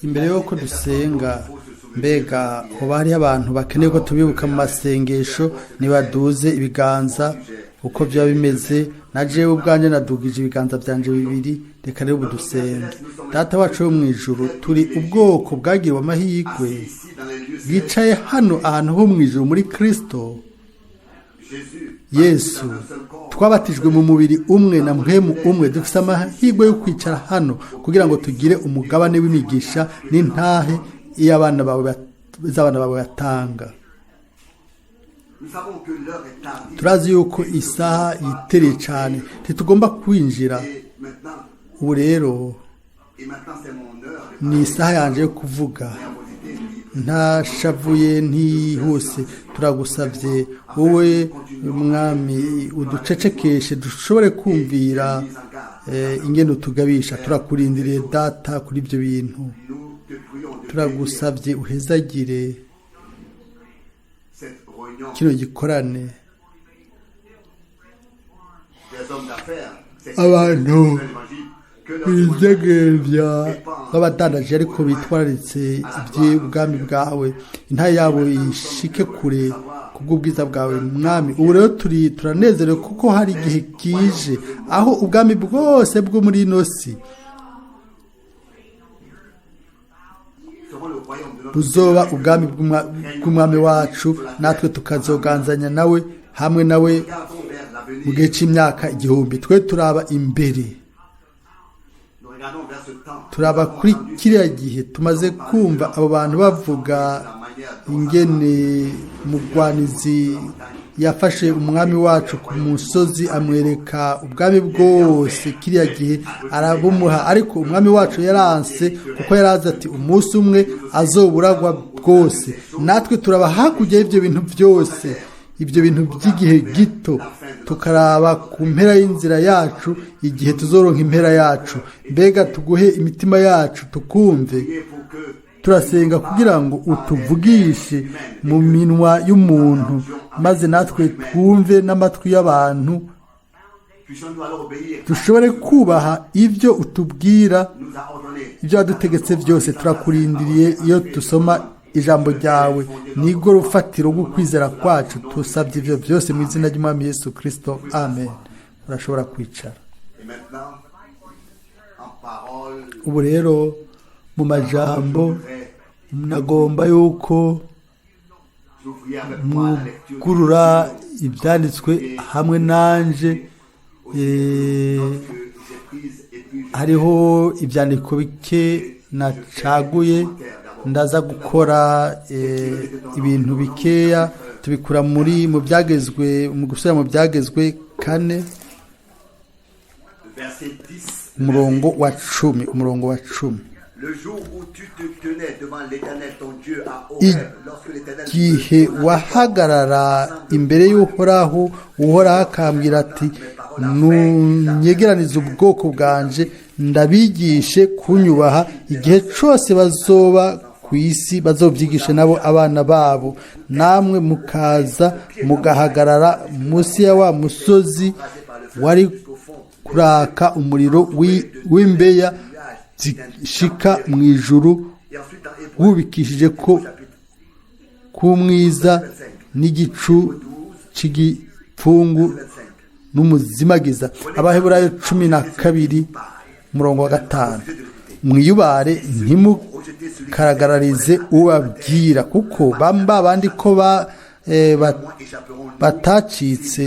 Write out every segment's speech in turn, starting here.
Imbere y'uko dusenga, mbega hoba hariho abantu bakeneye ko tubibuka mu masengesho? Nibaduze ibiganza uko byaba bimeze. Na jewe ubwanjye nadugije ibiganza byanje bibiri. Reka rero ubu dusenge. Data wacu wo mu ijuru, turi ubwoko bwagiriwe amahirwe bwicaye hano ahantu ho mu ijuru muri Kristo Yesu. Twabatijwe mu mubiri umwe na mpwemu umwe. Dufite amahirwe yo kwicara hano kugira ngo tugire umugabane w'imigisha n'intahe iyo abana bawe z'abana bawe batanga. Turazi yuko isaha yitereye cyane, ntitugomba kwinjira. Ubu rero ni isaha yanjye yo kuvuga ntashavuye, ntihuse. Turagusabye wowe Mwami, uducecekeshe dushobore kumvira ingendo tugabisha. Turakurindiriye, Data, kuri ibyo bintu. Turagusabye uhezagire kino gikorane. Abantu bidegemvya b'abadandaji ariko bitwararitse iby'ubwami bwawe, intahe yabo ishike kure kubw'ubwiza bwawe, Mwami. Ubu rero turi turanezerewe kuko hari igihe kije aho ubwami bwose bwo muri ino si buzoba ubwami bw'umwami wacu, natwe tukazoganzanya nawe, hamwe nawe mu gihe cy'imyaka 1000. Twe turaba imbere, turaba kuri kiriya gihe. Tumaze kumva abo bantu bavuga ingene mugwanizi yafashe umwami wacu ku musozi, amwereka ubwami bwose kiriya gihe, arabumuha. Ariko umwami wacu yaranse, kuko yarazi ati umunsi umwe azoburagwa bwose. Natwe turaba hakurya y'ibyo bintu byose, ibyo bintu by'igihe gito, tukaraba ku mpera y'inzira yacu, igihe tuzoronka impera yacu. Mbega tuguhe imitima yacu, tukumve. Turasenga kugira ngo utuvugishe mu minwa y'umuntu, maze natwe twumve n'amatwi y'abantu, dushobore kubaha ibyo utubwira, ibyo wadutegetse byose. Turakurindiriye iyo dusoma ijambo ryawe, nirwo rufatiro rw'ukwizera kwacu. Tusabye ibyo byose mu izina ry'Umwami Yesu Kirisito, amen. Urashobora kwicara. Ubu rero mu majambo nagomba yuko mwugurura ibyanditswe hamwe nanje. Hariho ibyandiko bike nacaguye, ndaza gukora ibintu bikeya tubikura muri mu byagezwe, mu gusubira mu Byagezwe 4, umurongo wa 10, umurongo wa 10. Igihe wahagarara imbere y'Uhoraho, Uhoraho akambwira ati: "Nunyegeranize ubwoko bwanje, ndabigishe kunyubaha igihe cyose bazoba ku isi, bazobyigishe nabo abana babo, namwe mukaza mugahagarara munsi ya wa musozi wari kuraka umuriro w'imbeya zishika mu ijuru, wubikishije ko k'umwiza n'igicu cy'igipfungu n'umuzimagiza." Abaheburayo 12, umurongo wa 5. Mwiyubare, ntimukaragararize ubabwira, kuko ba bandi ko batacitse,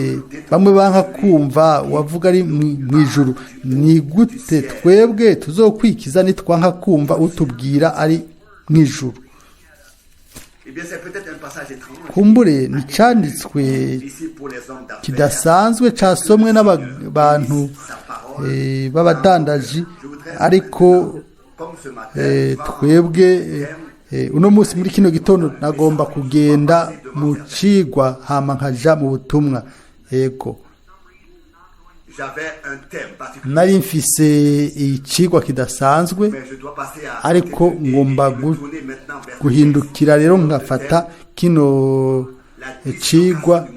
bamwe banka kumva wavuga ari mu ijuru, ni gute twebwe tuzokwikiza nitwanka kumva utubwira ari mu ijuru? Kumbure nicanditswe kidasanzwe casomwe n'abantu b'abadandaji, ariko twebwe uno munsi muri kino gitondo nagomba kugenda mu cigwa, hama nkaja mu butumwa. Yego, nari mfise icigwa kidasanzwe, ariko ngomba guhindukira rero nkafata kino cigwa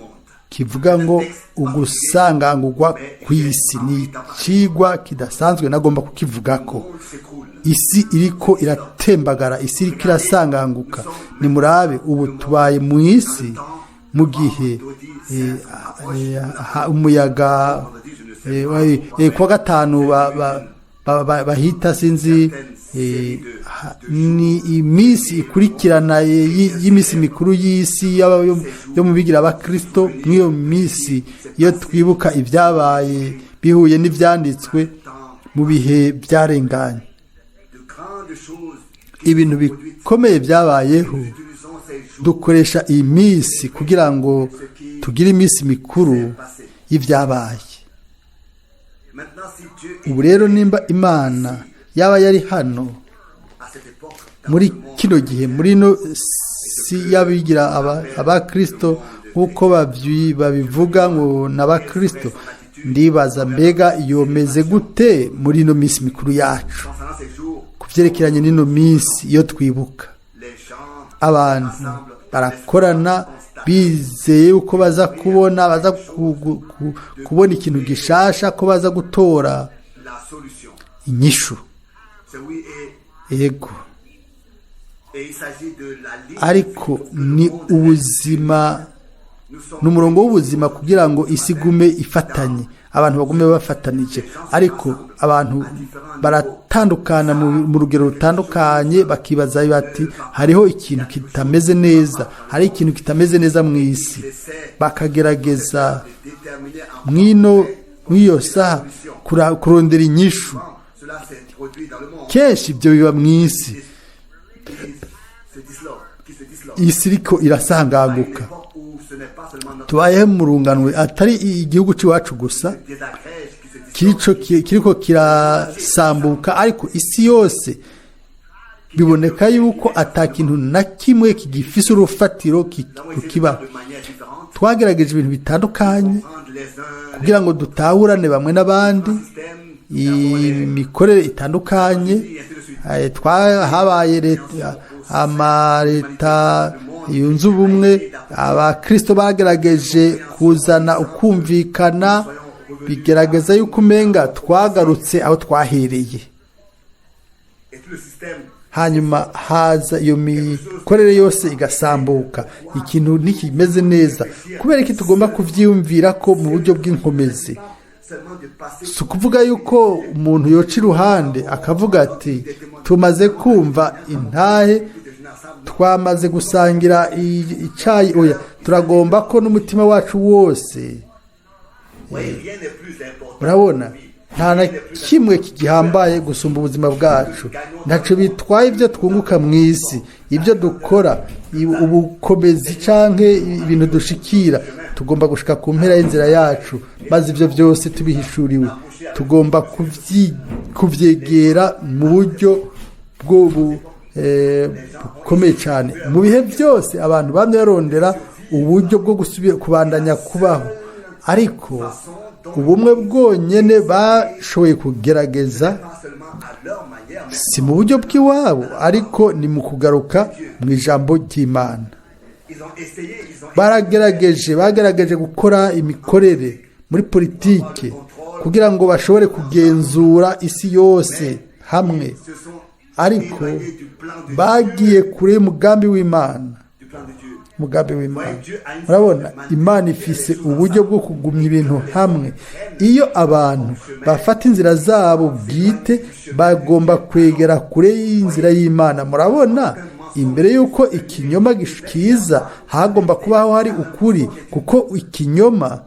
kivuga ngo ugusangangurwa kw'isi. Ni icigwa kidasanzwe, nagomba kukivugako. Isi iriko iratembagara, isi iriko irasanganguka. Nimurabe, ubu tubaye mu isi mu gihe umuyaga kuwa gatanu bahita, sinzi, ni iminsi ikurikirana y'iminsi mikuru y'isi yo mu bigira abakristo. Mw'iyo minsi iyo twibuka ibyabaye bihuye n'ibyanditswe mu bihe byarenganye, ibintu bikomeye byabayeho, dukoresha iyi minsi kugira ngo tugire iminsi mikuru y'ibyabaye. Ubu rero, nimba Imana yaba yari hano muri kino gihe, muri ino si y'abigira abakristo, nk'uko babivuga ngo ni abakristo, ndibaza mbega yomeze gute muri ino minsi mikuru yacu ku byerekeranye n'ino minsi iyo twibuka? Abantu barakorana bizeye yuko baza kubona, baza kubona ikintu gishasha, ko baza gutora inyishu. Yego, ariko ni ubuzima, ni umurongo w'ubuzima kugira ngo isi igume ifatanye, abantu bagume bafatanije. Ariko abantu baratandukana mu rugero rutandukanye, bakibaza bati: "Hariho ikintu kitameze neza, hari ikintu kitameze neza mu isi." Bakagerageza mwino mw'iyo saha kurondera inyishu. Kenshi ibyo biba mu isi, isi iriko irasanganguka. Tubayeho mu runganwe, atari igihugu cy'iwacu gusa kiriko kirasambuka, ariko isi yose biboneka yuko ata kintu na kimwe kigifise urufatiro kibaho. Twagerageje ibintu bitandukanye kugira ngo dutahurane bamwe n'abandi, imikorere itandukanye. Habaye leta, amaleta yunze ubumwe, abakristo bagerageje kuzana ukumvikana, bigerageza yuko umenga twagarutse aho twahereye. Hanyuma haza iyo mikorere yose igasambuka, ikintu ntikimeze neza. Kubera iki tugomba kuvyiyumvira ko mu buryo bw'inkomezi? Si ukuvuga yuko umuntu yoca iruhande akavuga ati: "Tumaze kumva intahe, twamaze gusangira icayi." Oya, turagomba ko n'umutima wacu wose. Murabona, nta na kimwe kigihambaye gusumba ubuzima bwacu. Ntacyo bitwaye ibyo twunguka mu isi, ibyo dukora, ubukomezi canke ibintu dushikira. Tugomba gushika ku mpera y'inzira yacu, maze ibyo byose tubihishuriwe. Tugomba kuvyegera mu buryo bwo bukomeye cyane. Mu bihe byose abantu bamwe barondera uburyo bwo gusubira kubandanya kubaho, ariko ubumwe bwonyene bashoboye kugerageza si mu buryo bw'iwabo, ariko ni mu kugaruka mu ijambo ry'Imana. Bagerageje gukora imikorere muri politike kugira ngo bashobore kugenzura isi yose hamwe, ariko bagiye kure y'umugambi w'Imana, umugambi w'Imana. Murabona, Imana ifise uburyo bwo kugumya ibintu hamwe. Iyo abantu bafata inzira zabo bwite, bagomba kwegera kure y'inzira y'Imana. Murabona, imbere y'uko ikinyoma kiza, hagomba kubaho hari ukuri, kuko ikinyoma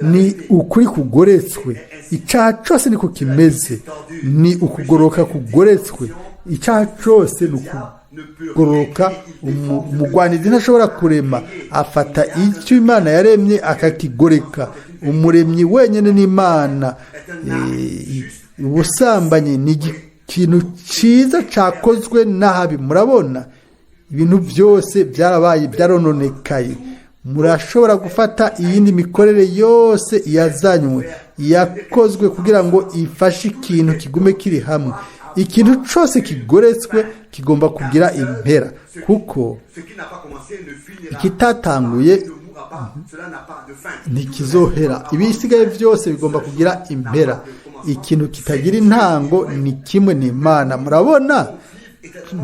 ni ukuri kugoretswe. Icyaha cyose niko kimeze, ni ukugoroka kugoretswe. Icyaha cyose ni ukugoroka. Umugwanizi ntashobora kurema, afata icyo Imana yaremye akakigoreka. Umuremyi wenyine ni Imana. Ubusambanyi ni ikintu cyiza cyakozwe nabi. Murabona, ibintu byose byarabaye, byarononekaye. Murashobora gufata iyindi mikorere yose yazanywe, yakozwe kugira ngo ifashe ikintu kigume kiri hamwe. Ikintu cyose kigoretswe kigomba kugira impera, kuko ikitatanguye ntikizohera. Ibisigaye byose bigomba kugira impera. Ikintu kitagira intango ni kimwe n'Imana. Murabona,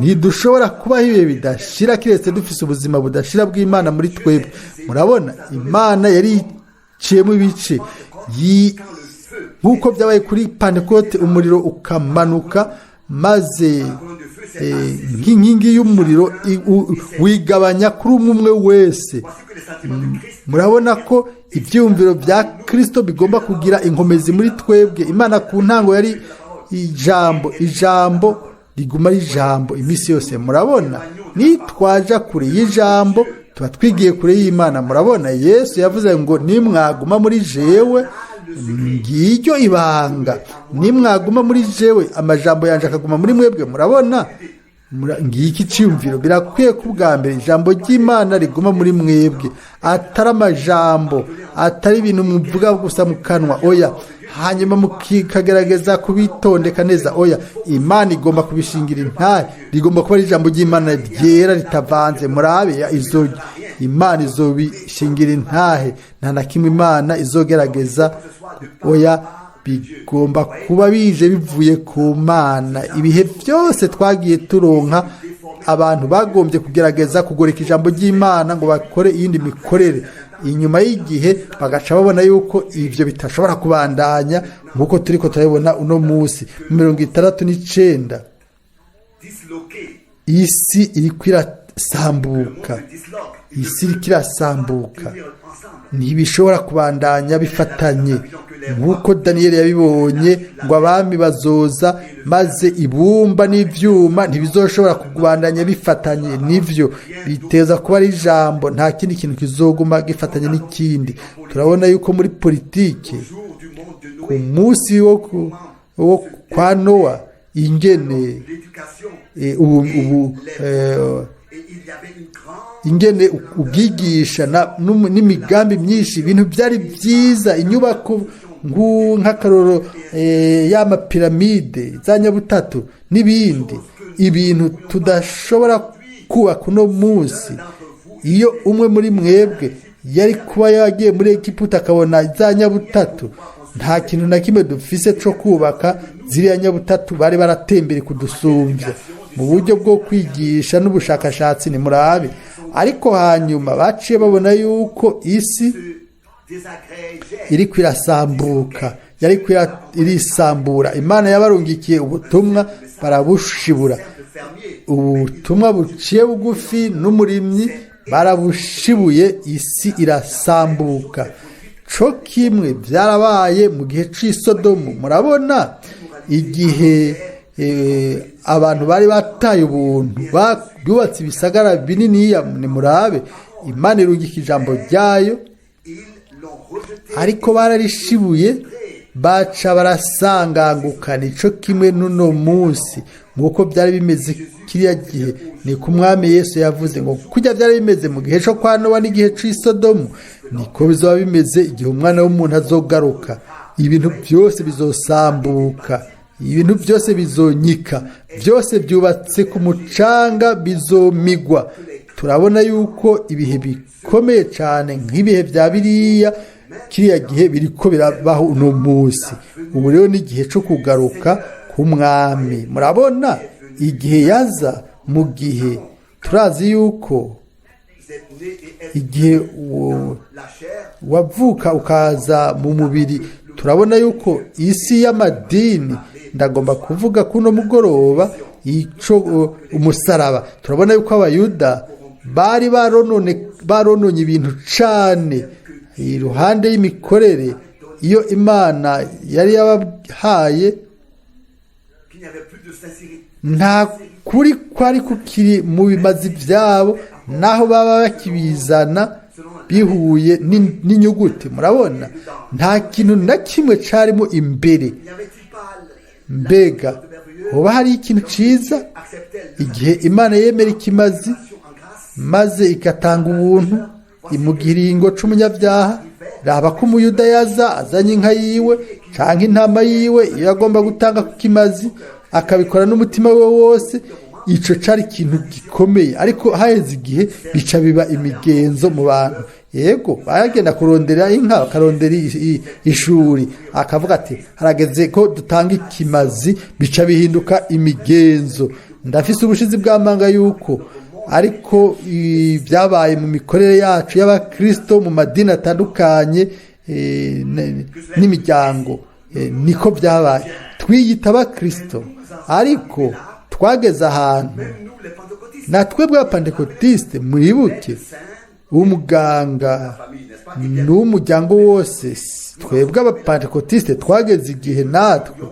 ntidushobora kubaho ibihe bidashira kiretse dufise ubuzima budashira bw'Imana muri twebwe. Murabona, Imana yari iciyemo ibice, nk'uko byabaye kuri Pantekote, umuriro ukamanuka maze nk'inkingi y'umuriro wigabanya kuri umwe umwe wese. Murabona ko ibyiyumviro bya Kirisito bigomba kugira inkomezi muri twebwe. Imana ku ntango yari ijambo, ijambo riguma ari ijambo iminsi yose. Murabona, nitwaja kure y'ijambo, tuba twigiye kure y'Imana. Murabona, Yesu yavuze ngo: "Nimwaguma muri jewe." Ngiryo ibanga: nimwaguma muri jewe, amajambo yanjye akaguma muri mwebwe. Murabona, ngiki icyiyumviro. Birakwiye ko ubwa mbere ijambo ry'Imana riguma muri mwebwe, atari amajambo, atari ibintu muvuga gusa mu kanwa, oya, hanyuma mukagerageza kubitondeka neza, oya. Imana igomba kubishingira intare, rigomba kuba ari ijambo ry'Imana ryera ritavanze. Murabe, izo Imana izobishingira intahe. Nta na kimwe Imana izogerageza, oya, bigomba kuba bije bivuye ku Mana. Ibihe byose twagiye turonka abantu bagombye kugerageza kugoreka ijambo ry'Imana ngo bakore iyindi mikorere, inyuma y'igihe bagaca babona yuko ibyo bitashobora kubandanya, nk'uko turi ko turabibona uno munsi. Mu 69 isi iri kwirasambuka, isi iriko irasambuka, ntibishobora kubandanya bifatanye. Nk'uko Daniyeli yabibonye ngo abami bazoza maze ibumba n'ibyuma ntibizoshobora kubandanya bifatanye. Nivyo biteza kuba ari ijambo, nta kindi kintu kizoguma gifatanye n'ikindi. Turabona yuko muri politike ku munsi wo kwa Nowa, ingene ubu ingene ubwigisha n'imigambi myinshi, ibintu byari byiza, inyubako nk'akaroro y'amapiramide, za nyabutatu n'ibindi, ibintu tudashobora kubaka uno munsi. Iyo umwe muri mwebwe yari kuba yagiye muri Egiputa akabona za nyabutatu, nta kintu na kimwe dufise cyo kubaka ziriya nyabutatu, bari baratembere kudusumbya mu buryo bwo kwigisha n'ubushakashatsi. Nimurabe, ariko hanyuma baciye babona yuko isi iri kwirasambuka, yari irisambura. Imana yabarungikiye ubutumwa, barabushibura. Ubutumwa buciye bugufi n'umurimyi barabushibuye, isi irasambuka. Co kimwe byarabaye mu gihe cy'isodomu. Murabona, igihe abantu bari bataye ubuntu, bubatse ibisagara bininiya. Nimurabe, Imana irungika ijambo ryayo, ariko bararishibuye, baca barasanganguka. Nico kimwe n'uno munsi, nk'uko byari bimeze kiriya gihe. Ni ku Mwami Yesu yavuze ngo kujya byari bimeze mu gihe cyo kwa Nowa n'igihe cy'isodomu, niko bizaba bimeze igihe Umwana w'umuntu azogaruka. Ibintu byose bizosambuka, ibintu byose bizonyika, byose byubatse ku mucanga bizomigwa. Turabona yuko ibihe bikomeye cyane nk'ibihe bya biriya kiriya gihe biriko birabaho uno munsi. Ubu rero ni igihe cyo kugaruka k'Umwami. Murabona, igihe yaza mu gihe turazi yuko igihe wavuka ukaza mu mubiri, turabona yuko isi y'amadini, ndagomba kuvuga kuno mugoroba ico umusaraba. Turabona yuko Abayuda bari barononye ibintu cane iruhande y'imikorere iyo Imana yari yabahaye. Qu'il n'y avait plus de sincérité. Nta kuri kwari kukiri mu bimazi byabo, naho baba bakibizana bihuye n'inyuguti. Murabona, nta kintu na kimwe carimo imbere. N'y avait-il pas Mbega hoba hari ikintu ciza acceptait igihe Imana yemera ikimazi en grâce maze igatanga ubuntu mu giringo c'umunyabyaha? Raba ko Umuyuda yaza azanye inka yiwe canke intama yiwe, iyo agomba gutanga ku kimazi, akabikora n'umutima we wose. Ico cari ikintu gikomeye, ariko haheze igihe bica biba imigenzo mu bantu. Yego, baragenda kurondera inka, bakarondera ishuri, akavuga ati harageze ko dutanga ikimazi, bica bihinduka imigenzo. Ndafise ubushizi bw'amanga yuko ariko ibyabaye mu mikorere yacu y'abakristo mu madini atandukanye n'imiryango, niko byabaye. Twiyita abakristo, ariko twageze ahantu Même nous, les pentecôtistes, na twebwe abapantekotiste, mwibuke umuganga famille, n'est-ce pas, qui n'umuryango wose, twebwe abapantekotiste twageze igihe natwe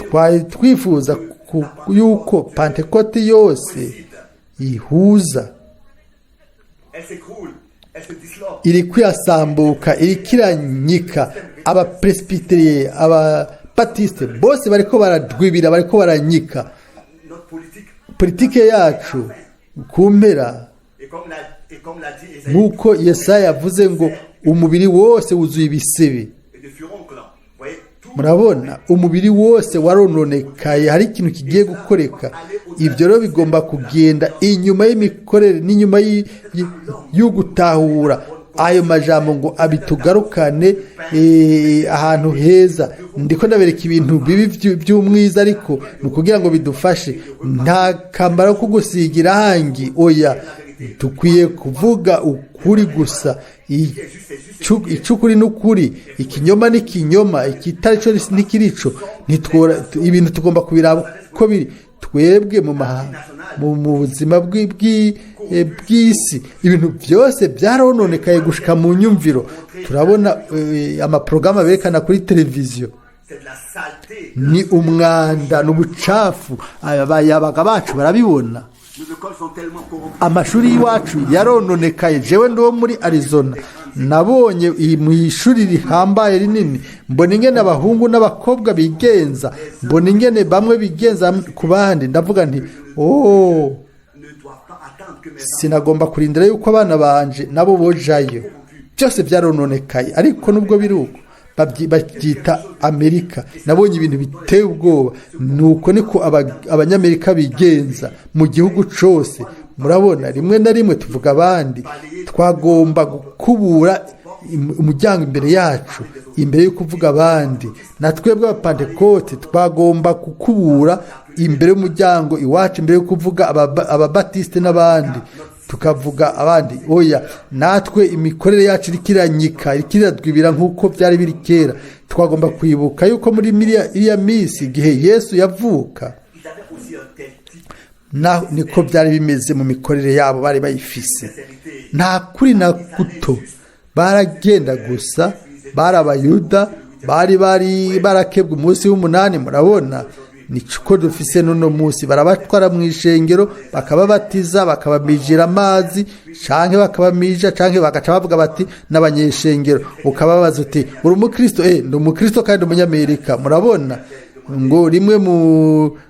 twari twifuza yuko pantekote yose ihuza. Elle s'écroule, elle se disloque. Iri kwirasambuka, iri kiranyika. Abapresbiteriye, ababatiste, bose bariko baradwibira, bariko baranyika. Notre politique, Politike yacu ku mpera, et comme l'a dit Esaïe, nk'uko Yesaya yavuze ngo umubiri wose wuzuye ibisebe et de furoncles. Vous voyez, tout Murabona, umubiri wose warononekaye, hari ikintu kigiye gukoreka. Ibyo rero bigomba kugenda inyuma y'imikorere n'inyuma y'ugutahura ayo majambo ngo abitugarukane ahantu heza. Ndiko ndabereka ibintu bibi by'umwiza, ariko ni ukugira ngo bidufashe. Nta kamaro ko gusiga irangi, oya, dukwiye kuvuga ukuri gusa. Icukuri n'ukuri, ikinyoma n'ikinyoma, ikitari cyo n'ikirico. Ntitwora ibintu, tugomba kubiraba uko biri. Twebwe mu buzima bw'isi ibintu byose byarononekaye gushika mu nyumviro. Turabona amaporogaramu berekana kuri televiziyo. C'est de la saleté. Ni umwanda, ni ubucafu. Abayabaga bacu barabibona. Nos écoles sont tellement corrompues. Amashuri y'iwacu yarononekaye. Jewe ndi wo muri Arizona, nabonye mu ishuri rihambaye rinini, mbona ingene abahungu n'abakobwa bigenza, mbona ingene bamwe bigenza ku bandi, ndavuga nti: "Oh." Ne doivent pas attendre que mes enfants Sinagomba kurindira yuko abana banje nabo bojayo. Byose byarononekaye, ariko nubwo biri uko babyita Amerika. Nabonye ibintu biteye ubwoba. Nuko niko abanyamerika bigenza mu gihugu cose. Murabona, rimwe na rimwe tuvuga abandi, twagomba gukubura umuryango imbere yacu imbere yo kuvuga abandi. Na twebwe abapantekote twagomba gukubura imbere y'umuryango iwacu imbere yo kuvuga ababatisite n'abandi, tukavuga abandi. Oya, natwe imikorere yacu iriko iranyika, iriko iradwibira nk'uko byari biri kera. Twagomba kwibuka yuko muri iriya minsi igihe Yesu yavuka, Ils avaient aussi un tel type na niko byari bimeze mu mikorere yabo, bari bayifise. Nta kuri na guto, baragenda gusa, bari abayuda, bari barakebwe umunsi w'umunani. Murabona, niko dufise n'uno munsi: barabatwara mu ishengero, bakababatiza, bakabamijira amazi canke bakabamija, canke bagaca bavuga bati n'abanyeshengero. Ukababaza uti: "Uri umukristo?" "Eh, ndi umukristo kandi umunyamerika." Murabona ngo rimwe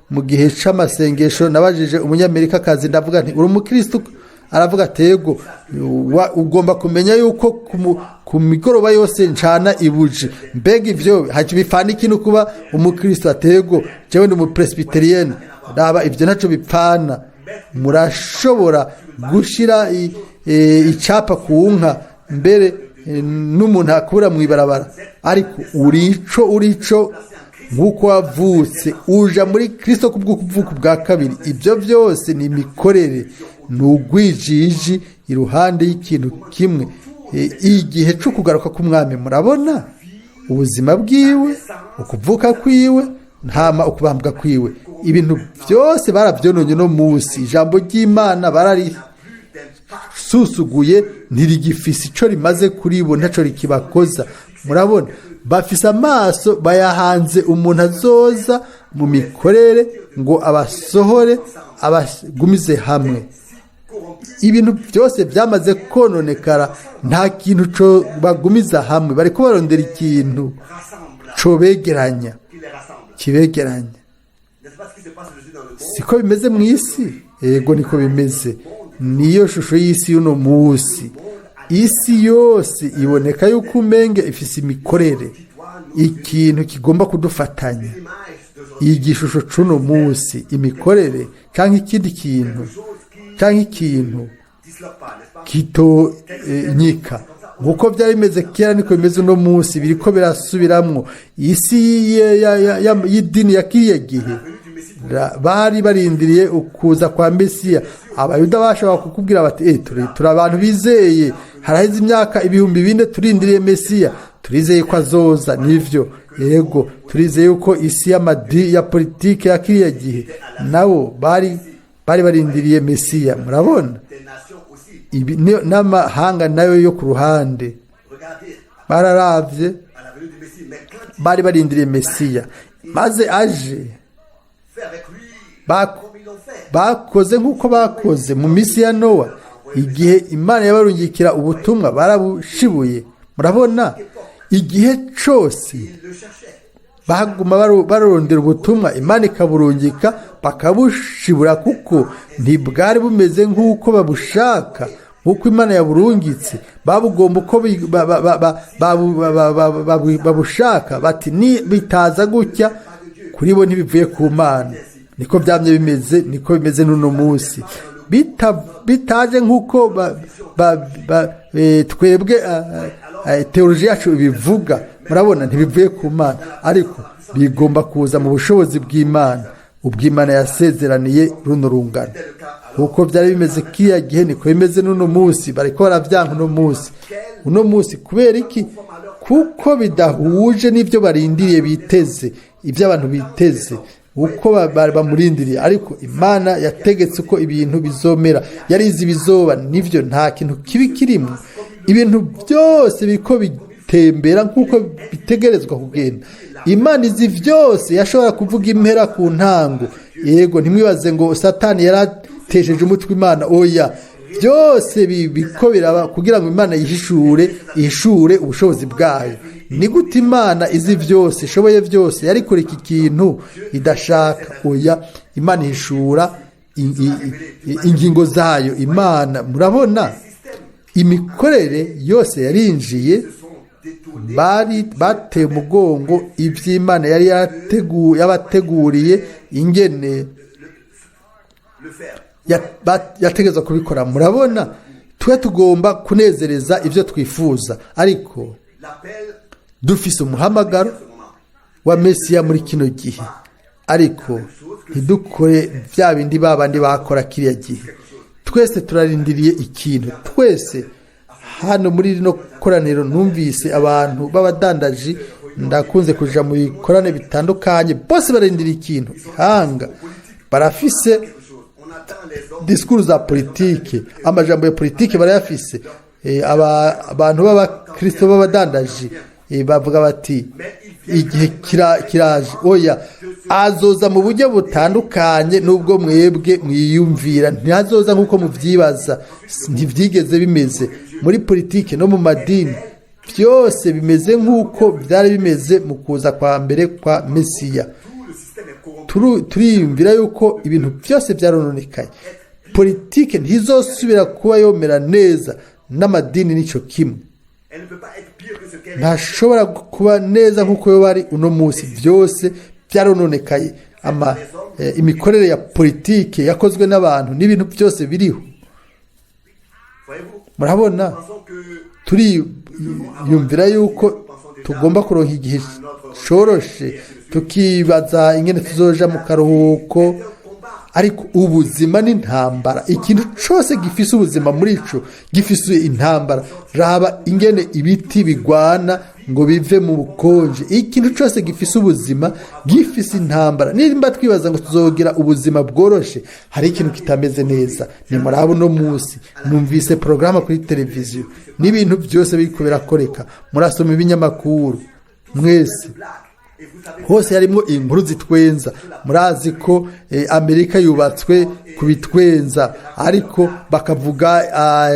mu gihe c'amasengesho nabajije umunyamerika kazi, ndavuga nti: "Uri umukristo?" Aravuga ati: "Yego." "Ugomba kumenya yuko ku migoroba yose ncana ibuji." "Mbega ivyo haci bipfana ikintu kuba umukristo?" Ati: "Yego, jewe ndi umupresbyterienne." Raba, ivyo ntaco bipfana. Murashobora gushira icapa ku nka, mbere n'umuntu akubura mw'ibarabara, ariko urico nk'uko wavutse uja muri Kristo kubw'ukuvuka bwa kabiri. Ibyo byose ni imikorere, ni ugwijiji iruhande y'ikintu kimwe. Igihe cyo kugaruka k'umwami, murabona ubuzima bwiwe, ukuvuka kwiwe, ntama ukubambwa kwiwe, ibintu byose barabyononye. Uno munsi ijambo ry'Imana bararisusuguye, ntirigifise ico rimaze kuri bo, ntaco rikibakoza. Murabona, bafise amaso bayahanze umuntu azoza mu mikorere ngo abasohore, abagumize hamwe. Ibintu byose byamaze kononekara, nta kintu co bagumiza hamwe. Bariko barondera ikintu rassemble, cobegeranya, qui les rassemble. kibegeranya. N'est-ce pas ce qui se passe aujourd'hui dans le monde? Siko bimeze mu isi? Yego, niko bimeze, niyo shusho y'isi y'uno munsi. Isi yose iboneka yuko umenge ifise imikorere, ikintu kigomba kudufatanya. L'image de Igishusho c'uno munsi, imikorere canke ikindi kintu canke ikintu Disloque pas, n'est-ce pas? kitonyika. Nkuko byari bimeze kera, niko bimeze uno munsi, biriko birasubiramwo isi y'idini ya kiriya gihe. Venue du Messie pour Bari barindiriye ukuza kwa Mesiya. Abayuda bashobora kukubwira bati: Turi abantu bizeye, haraheze imyaka 4000 turindiriye Mesiya, turizeye ko azoza." Nivyo, yego, turizeye yuko isi y'amadi ya politike ya kiriya gihe nabo bari barindiriye Mesiya. Murabona? Des nations aussi. Ibi n'amahanga nayo yo ku ruhande Regardez bararavye à la venue du Messie. Mais quand il bari barindiriye Mesiya, maze aje, fait avec lui comme ils l'ont fait. bakoze nk'uko bakoze mu minsi ya Nowa. Igihe Imana yabarungikira ubutumwa, barabushibuye. Murabona, igihe cose Ils le cherchaient. baguma barondera ubutumwa, Imana ikaburungika, bakabushibura, kuko ntibwari bumeze nk'uko babushaka, nk'uko Imana yaburungitse. Babugomba uko babushaka, bati: "Ni bitaza gutya, kuri bo ntibivuye ku Mana." Niko byamye bimeze, niko bimeze n'uno munsi. Bitaje nk'uko twebwe théologie yacu ibivuga, murabona, ntibivuye ku Mana. Ariko bigomba kuza mu bushobozi bw'Imana, ubw'Imana yasezeraniye runo rungano. Nkuko byari bimeze kiriya gihe, niko bimeze n'uno munsi. Bariko baravyanka uno munsi. Uno munsi kubera iki? Kuko bidahuje n'ibyo barindiriye, biteze, ibyo abantu biteze, uko bamurindiriye. Ariko Imana yategetse uko ibintu bizomera, yarizi ibizoba. Nivyo, nta kintu kibi kirimo, ibintu byose biriko bitembera nk'uko bitegerezwa kugenda. Imana izi byose, yashobora kuvuga impera ku ntango. Yego, ntimwibaze ngo Satani yaratesheje umutwe Imana. Oya, byose biko biraba kugira ngo Imana yihishure, ihishure ubushobozi bwayo. Ni gute Imana izi byose, ishoboye byose, yari kureka ikintu idashaka? Oya, Imana ihishura ingingo zayo. Imana, murabona, imikorere yose yarinjiye. Bari bateye umugongo iby'Imana yari yabateguriye, ingene Le faire. Yategerezwa kubikora. Murabona, twe tugomba kunezereza ibyo twifuza, ariko L'appel dufise umuhamagaro ce moment. wa Mesiya muri kino gihe, ariko ntidukore bya bindi ba bandi bakora kiriya gihe. Twese turarindiriye ikintu, twese hano muri rino koraniro. Numvise abantu b'abadandaji, ndakunze kuja mu bikorane bitandukanye, bose barindiriye ikintu. Ihanga barafise On attend les hommes discours za politike, amajambo ya politike barayafise. Abantu b'abakristo b'abadandaji bavuga bati: "Igihe kiraje." Oya, azoza mu buryo butandukanye n'ubwo mwebwe mwiyumvira, ntihazoza nk'uko muvyibaza, ntivyigeze bimeze muri politike no mu madini. Byose bimeze nk'uko byari bimeze mu kuza kwa mbere kwa Mesiya. Tout le système est corrompu. Turiyumvira yuko ibintu byose byarononekaye, politike ntizosubira kuba yomera neza, n'amadini nicyo kimwe. Elle ne peut pas être pire que ce qu'elle est. Ntashobora kuba neza nk'uko yoba ari uno munsi. Byose byarononekaye, imikorere ya politike yakozwe n'abantu n'ibintu byose biriho. Voyez-vous, Murabona, pensons que turiyumvira yuko tugomba kuronka igihe coroshe, tukibaza ingene tuzoja mu karuhuko, ariko ubuzima ni intambara. Ikintu cose gifise ubuzima muri ico gifise intambara. Raba ingene ibiti bigwana ngo bive mu bukonje. Ikintu cose gifise ubuzima gifise intambara. Nimba twibaza ngo tuzogira ubuzima bworoshe, hari ikintu kitameze neza. Ni murabo uno munsi, numvise porogaramu kuri televiziyo n'ibintu byose biriko birakoreka, murasoma ibinyamakuru mwese, et vous savez hose harimo inkuru zitwenza. Murazi ko Amerika yubatswe ku bitwenza, ariko bakavuga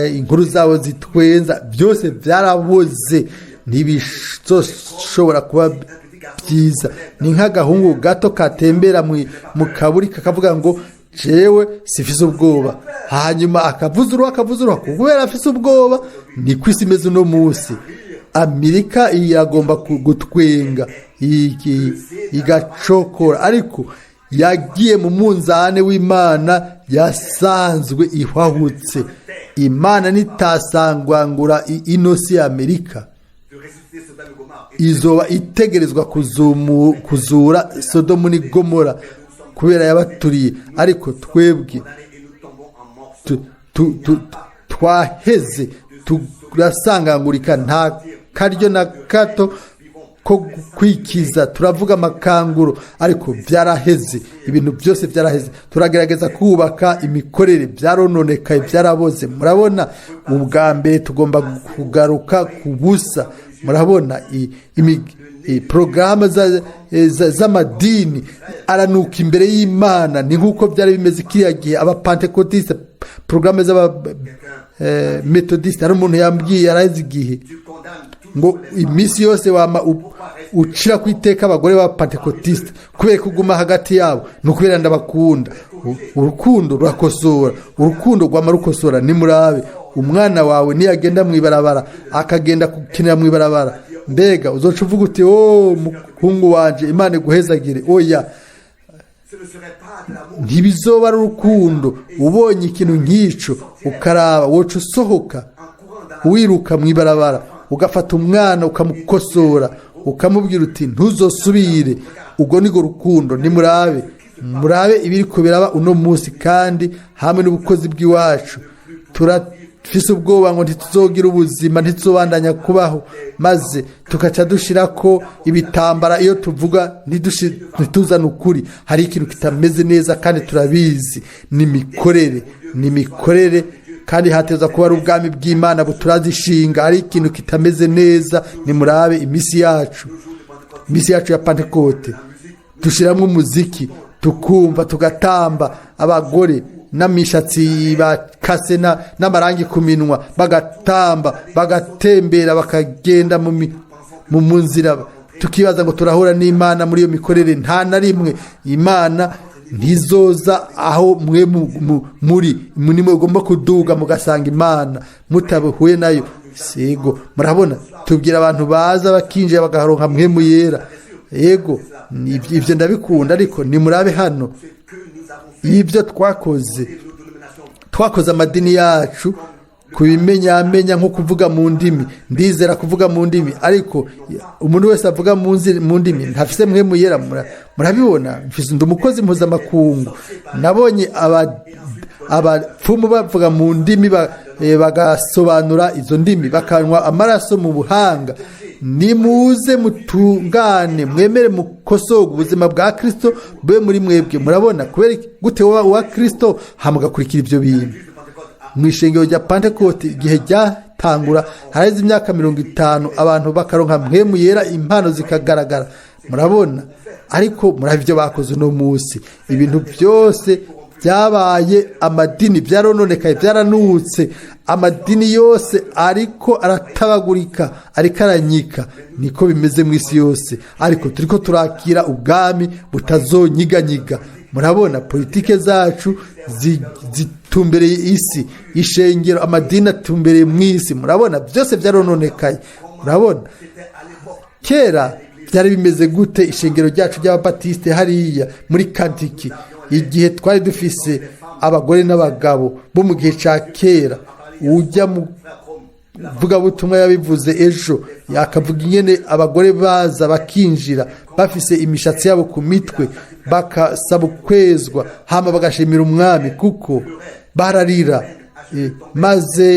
inkuru zabo zitwenza. Byose byaraboze, ntibizoshobora kuba byiza. Ni nk'agahungu gato katembera mu kaburi, kakavuga ngo: "Jewe sifise ubwoba." Hanyuma akavuza uruhu, akavuza uruhu kubera afise ubwoba. Niko isi imeze uno munsi. Amerika iragomba gutwenga, igacokora, ariko yagiye mu munzane w'Imana, yasanzwe ihwahutse. Imana nitasangwangura ino si ya Amerika, de ressusciter Sodome et Gomorrhe. Et izoba itegerezwa kuzura Sodomu ni Gomora kubera yabaturiye. Ariko twebwe condamnés et nous tombons en morceaux. Twaheze, turasangangurika, nta karyo na gato ko kwikiza. Turavuga amakanguro, ariko byaraheze, ibintu byose byaraheze. Turagerageza kubaka imikorere, byarononekaye, byaraboze. Murabona, ubwa mbere tugomba kugaruka ku busa. Murabona, porogaramu z'amadini aranuka imbere y'Imana. Ni nk'uko byari bimeze kiriya gihe, Abapantekotiste, porogaramu z'Abametodisite. Hari umuntu yambwiye yaraheze igihe Tu condamnes toujours ngo les femmes. iminsi yose wama ucira ku iteka abagore ba Pantekotiste kubera kuguma hagati yabo. Ni ukubera ndabakunda. Urukundo rurakosora, urukundo rwama rukosora. Nimurabe umwana wawe niyagenda mu ibarabara, akagenda gukinira mu ibarabara, mbega uzoca uvuga uti: "Oh, muhungu wanje, Imana iguhezagire"? Oya. Ce ne serait pas de l'amour. Ntibizoba ari urukundo. Ubonye ikintu nk'icyo, ukaraba, woca usohoka En courant dans la wiruka mu ibarabara, ugafata umwana, ukamukosora, ukamubwira uti: "Ntuzosubire." Ubwo ni rukundo. Nimurabe, murabe ibiri ko biraba uno munsi, kandi hamwe n'ubukozi bw'iwacu turafise ubwoba ngo ntituzogira ubuzima, ntituzobandanya kubaho, maze tugaca dushira ko ibitambara iyo tuvuga, ntituzane ukuri. Hari ikintu kitameze neza kandi turabizi, ni imikorere, ni imikorere, kandi hateza kuba ari ubwami bw'Imana buturazishinga. Hari ikintu kitameze neza. Nimurabe iminsi yacu, iminsi yacu ya Pantekote, dushyiramo umuziki, tukumva, tugatamba, abagore n'amishatsi bakase n'amarangi ku minwa, bagatamba, bagatembera, bakagenda mu nzira, tukibaza ngo turahura n'Imana muri iyo mikorere. Nta na rimwe Imana ntizoza aho mwe muri. Nimwe mugomba kuduga mugasanga Imana, mutahuye nayo sego. Murabona, tubwira abantu baza bakinjira, bagaharonka Mpwemu Yera. Yego, ibyo ndabikunda, ariko nimurabe hano ce que nous avons fait. ibyo twakoze. Et nos dénominations. Twakoze amadini yacu ku bimenyamenya, nko kuvuga mu ndimi. Ndizera kuvuga mu ndimi, ariko umuntu wese avuga mu ndimi ntafise Mpwemu Yera. Murabibona, mfise, ndi umukozi mpuzamakungu. Nabonye abapfumu bavuga mu ndimi, bagasobanura izo ndimi, bakanywa amaraso mu buhanga. Nimuze mutungane, mwemere mukosoga, ubuzima bwa Kristo bube muri mwebwe. Murabona, kubera iki? Gute woba uwa Kristo hama ugakurikira ibyo bintu? Mu ishengero rya Pantekote, igihe ryatangura haraheze imyaka 50, abantu bakaronka Mpwemu Yera, impano zikagaragara. Murabona, ariko muraba ibyo bakoze uno munsi. Ibintu byose byabaye amadini, byarononekaye, byaranutse. Amadini yose ariko aratabagurika, ariko aranyika. Niko bimeze mu isi yose, ariko turiko turakira ubwami butazonyiganyiga. Murabona, politike zacu zitumbereye isi, ishengero, amadini atumbereye mu isi. Murabona, byose byarononekaye. Murabona, kera byari bimeze gute? Ishengero ryacu ry'Ababatiste hariya muri Kentucky, igihe twari dufise abagore n'abagabo bo mu gihe cya kera, ujya mu vugabutumwa yabivuze ejo, yakavuga ingene abagore baza bakinjira bafise imishatsi yabo ku mitwe, bakasaba ukwezwa, hama bagashimira Umwami kuko bararira. Maze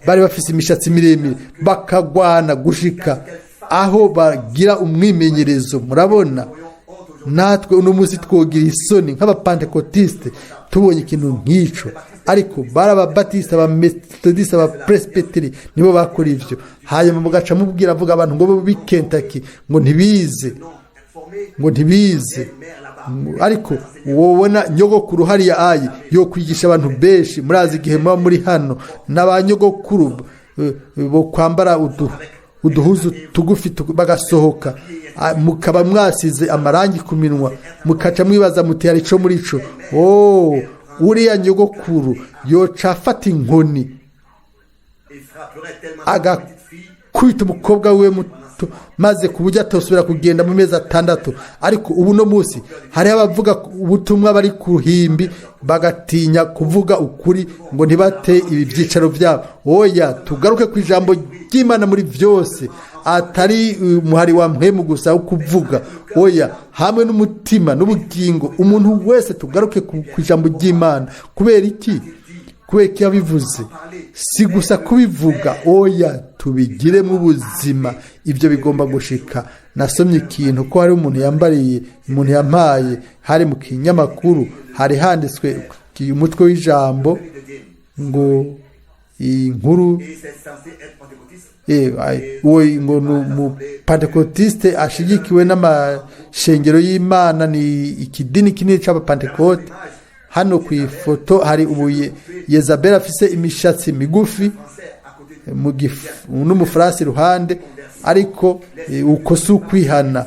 bari bafise imishatsi miremire, bakagwana gushika aho bagira umwimenyerezo. Murabona, natwe uno munsi twogira isoni nk'Abapantekotiste tubonye ikintu nk'icyo, ariko bari Ababatiste, Abametodiste, Abapresbiteri, nibo bakora ivyo. Hanyuma mugaca mubwira, avuga abantu ngo b'i Kentucky ngo ntibize, ngo ntibize, ariko wobona nyogokuru hariya ayi yo kwigisha abantu benshi. Murazi igihe muba muri hano n'aba nyogokuru bo kwambara uduhuzu tugufi, bagasohoka, mukaba mwasize amarangi ku minwa, mukaca mwibaza muti: "Hari ico muri ico?" Oh, uriya nyogokuru yoca afata inkoni Et frapperait tellement la petite fille. Gukubita umukobwa we muto, maze ku buryo atosubira kugenda mu mezi 6. Ariko ubu no munsi hariho abavuga ubutumwa bari ku ruhimbi, bagatinya kuvuga ukuri ngo ntibate ibi byicaro byabo. Oya, tugaruke ku ijambo ry'Imana muri byose, atari umuhari wa mpwemu gusa wo kuvuga. Oya, hamwe n'umutima n'ubugingo, umuntu wese tugaruke ku ijambo ry'Imana. Kubera iki? Kubera ko yabivuze. Si gusa kubivuga, oya, tubigiremo ubuzima. Ibyo bigomba gushika. Nasomye ikintu ko hari umuntu yambariye, umuntu yampaye, hari mu kinyamakuru, hari handitswe umutwe w'ijambo ngo inkuru Et c'est censé être pentecôtiste. Uwo ngo ni umupantekotiste ashigikiwe n'amashengero y'Imana, ni ikidini kinini c'abapantekote. Hano ku ifoto hari ubu Yezabeli afise imishatsi migufi Français à côté n'umufaransa iruhande. Ariko uko si ukwihana.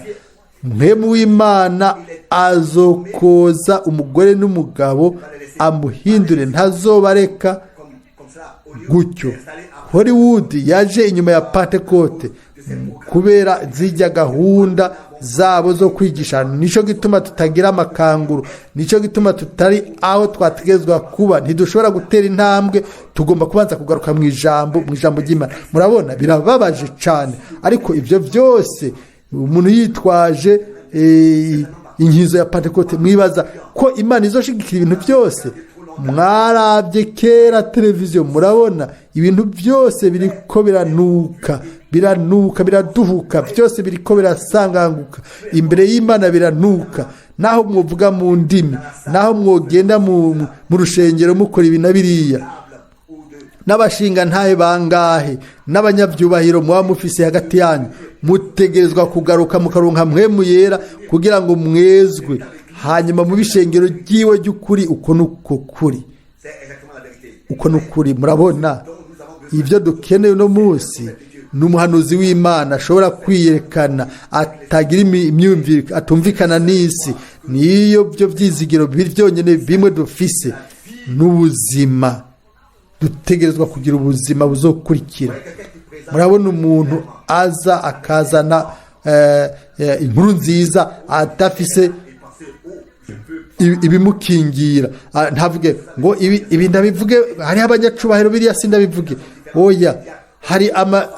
Mpwemu w'Imana azokoza umugore n'umugabo, amuhindure, ntazobareka comme ça, au lieu gutyo. d'installer à Hollywood yaje inyuma ya Pantekote kubera zijya gahunda zabo zo kwigisha. Nicyo gituma tutagira amakanguro, nicyo gituma tutari aho twategerezwa kuba. Ntidushobora gutera intambwe, tugomba kubanza kugaruka mu ijambo ry'Imana. Murabona, birababaje cyane, ariko ibyo byose umuntu yitwaje inkizo ya Pantekote, mwibaza ko Imana izoshigikira ibintu byose? Mwarabye kera televiziyo, murabona ibintu byose biriko biranuka, biranuka, biraduhuka, byose biriko birasanganguka imbere y'Imana, biranuka. Naho mwovuga mu ndimi, naho mwogenda mu rushengero mukora ibi na biriya, n'abashinga ntahe bangahe n'abanyabyubahiro muba mufise hagati yanyu, mutegerezwa kugaruka mukaronka Mpwemu Yera kugira ngo mwezwe, hanyuma mu bishengero ry'iwe ry'ukuri. Uko nuko kuri. C'est exactement la vérité. Uko nukuri. Murabona, ibyo dukeneye uno munsi ni umuhanuzi w'Imana ashobora kwiyerekana, atagira imyumvire, atumvikana n'isi. Niyo byo byizigiro biri byonyine bimwe dufise n'ubuzima. Dutegerezwa kugira ubuzima buzokurikira. Murabona, umuntu aza akazana inkuru nziza adafise ibimukingira. Ntavuge ngo ibi ndabivuge, hariho abanyacubahiro, biriya sindabivuge. Oya, hari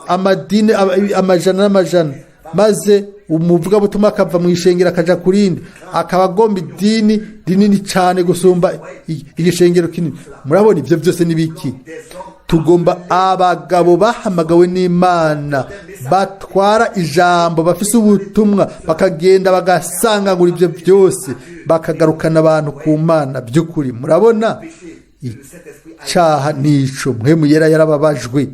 amadini amajana n'amajana, maze umuvugabutumwa akava mu ishengero akaja ku rindi, akaba agomba idini rinini cyane gusumba igishengero kinini. Murabona, ibyo byose ni biki? Tugomba abagabo bahamagawe n'Imana, batwara ijambo, bafise ubutumwa, bakagenda bagasangangura ibyo byose, bakagarukana abantu ku Mana by'ukuri. Murabona, icyaha nico. Mpwemu Yera yarababajwe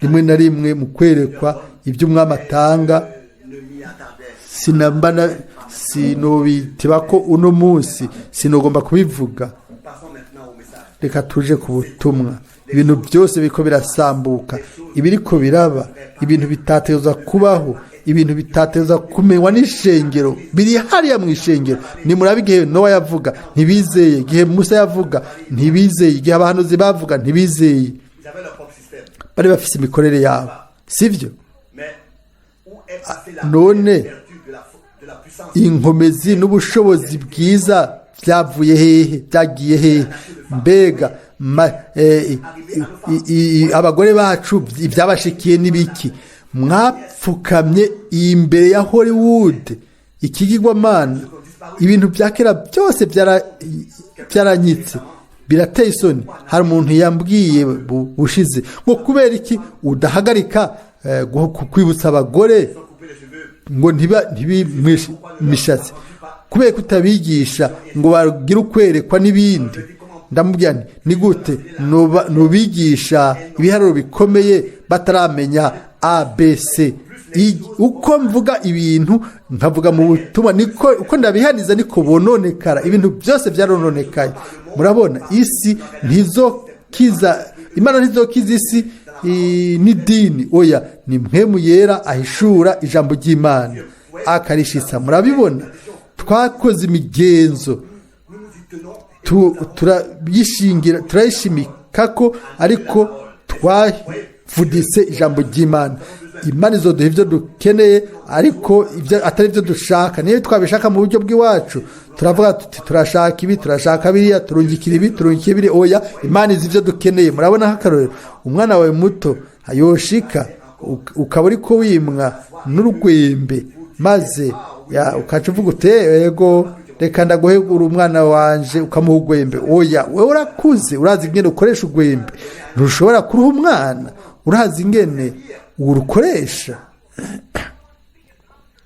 rimwe na rimwe mu kwerekwa ibyo umwami atanga. Ne m'y attardais. Sinambana, sinobiteba ko uno munsi sinogomba kubivuga. Passons maintenant au message. Reka tuje ku butumwa. Ibintu byose biriko birasambuka, ibiriko biraba, ibintu bitateza kubaho, ibintu bitateza kumenywa n'ishengero biri hariya mu ishengero. Nimurabe, igihe Nowa yavuga ntibizeye, igihe Musa yavuga ntibizeye, igihe abahanuzi bavuga ntibizeye. Ils avaient leur propre système. Bari bafise imikorere yabo, sivyo? Mais où est passée la None vertu de la puissance? inkomezi n'ubushobozi bwiza byavuye hehe? Byagiye hehe? Mbega abagore bacu ibyabashikiye n'ibiki? Mwapfukamye imbere ya Hollywood, ikigirwamana. Ibintu bya kera byose byaranyitse, birateye isoni. Hari umuntu yambwiye bushize ngo kubera iki udahagarika kwibutsa abagore ngo ntibimwishe imishatsi, kubera kutabigisha ngo bagire ukwerekwa n'ibindi? Ndamubwira nti: "Ni gute nubigisha ibiharuro bikomeye bataramenya ABC? Uko mvuga ibintu, nkavuga mu butumwa, niko uko ndabihaniza, niko bononekara." Ibintu byose byarononekaye. Murabona, isi ntizokiza, Imana ntizokiza isi n'idini. Oya, ni Mpwemu Yera ahishura ijambo ry'Imana akarishitsa. Murabibona, twakoze imigenzo, turayishingira, turayishimika ko, ariko twavuditse ijambo ry'Imana. Imana izoduha ibyo dukeneye, ariko ibyo atari byo dushaka. Niyo twabishaka mu buryo bw'iwacu, turavuga tuti turashaka ibi, turashaka biriya, turungikira ibi, turungikira biriya. Oya, Imana izi ibyo dukeneye. Murabona, nk'akarorero, umwana wawe muto yoshika ukaba uri ko wimwa n'urwembe, maze ukaca uvuga uti: "Yego, reka ndaguhegura umwana wanje," ukamuha urwembe. Oya, wowe urakuze, urazi ingene ukoresha urwembe, ntushobora kuruha umwana. Urazi ingene urukoresha.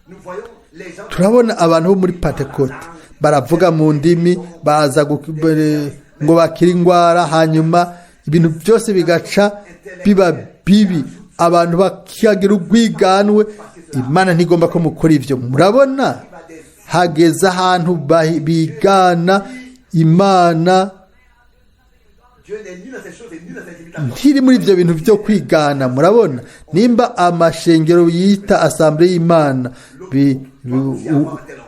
Nous voyons les gens Turabona abantu bo muri Pantekote baravuga mu ndimi, baza ngo bakire ingwara, hanyuma ibintu byose bigaca biba bibi, abantu bakagira urwiganwe. Imana ntigomba ko mukora ibyo. Murabona, hageze ahantu bigana Imana. Dieu n'est ni dans ces choses et ni dans ces imitations. Ntiri muri ibyo bintu byo kwigana. Murabona, nimba amashengero yita Assemblée y'Imana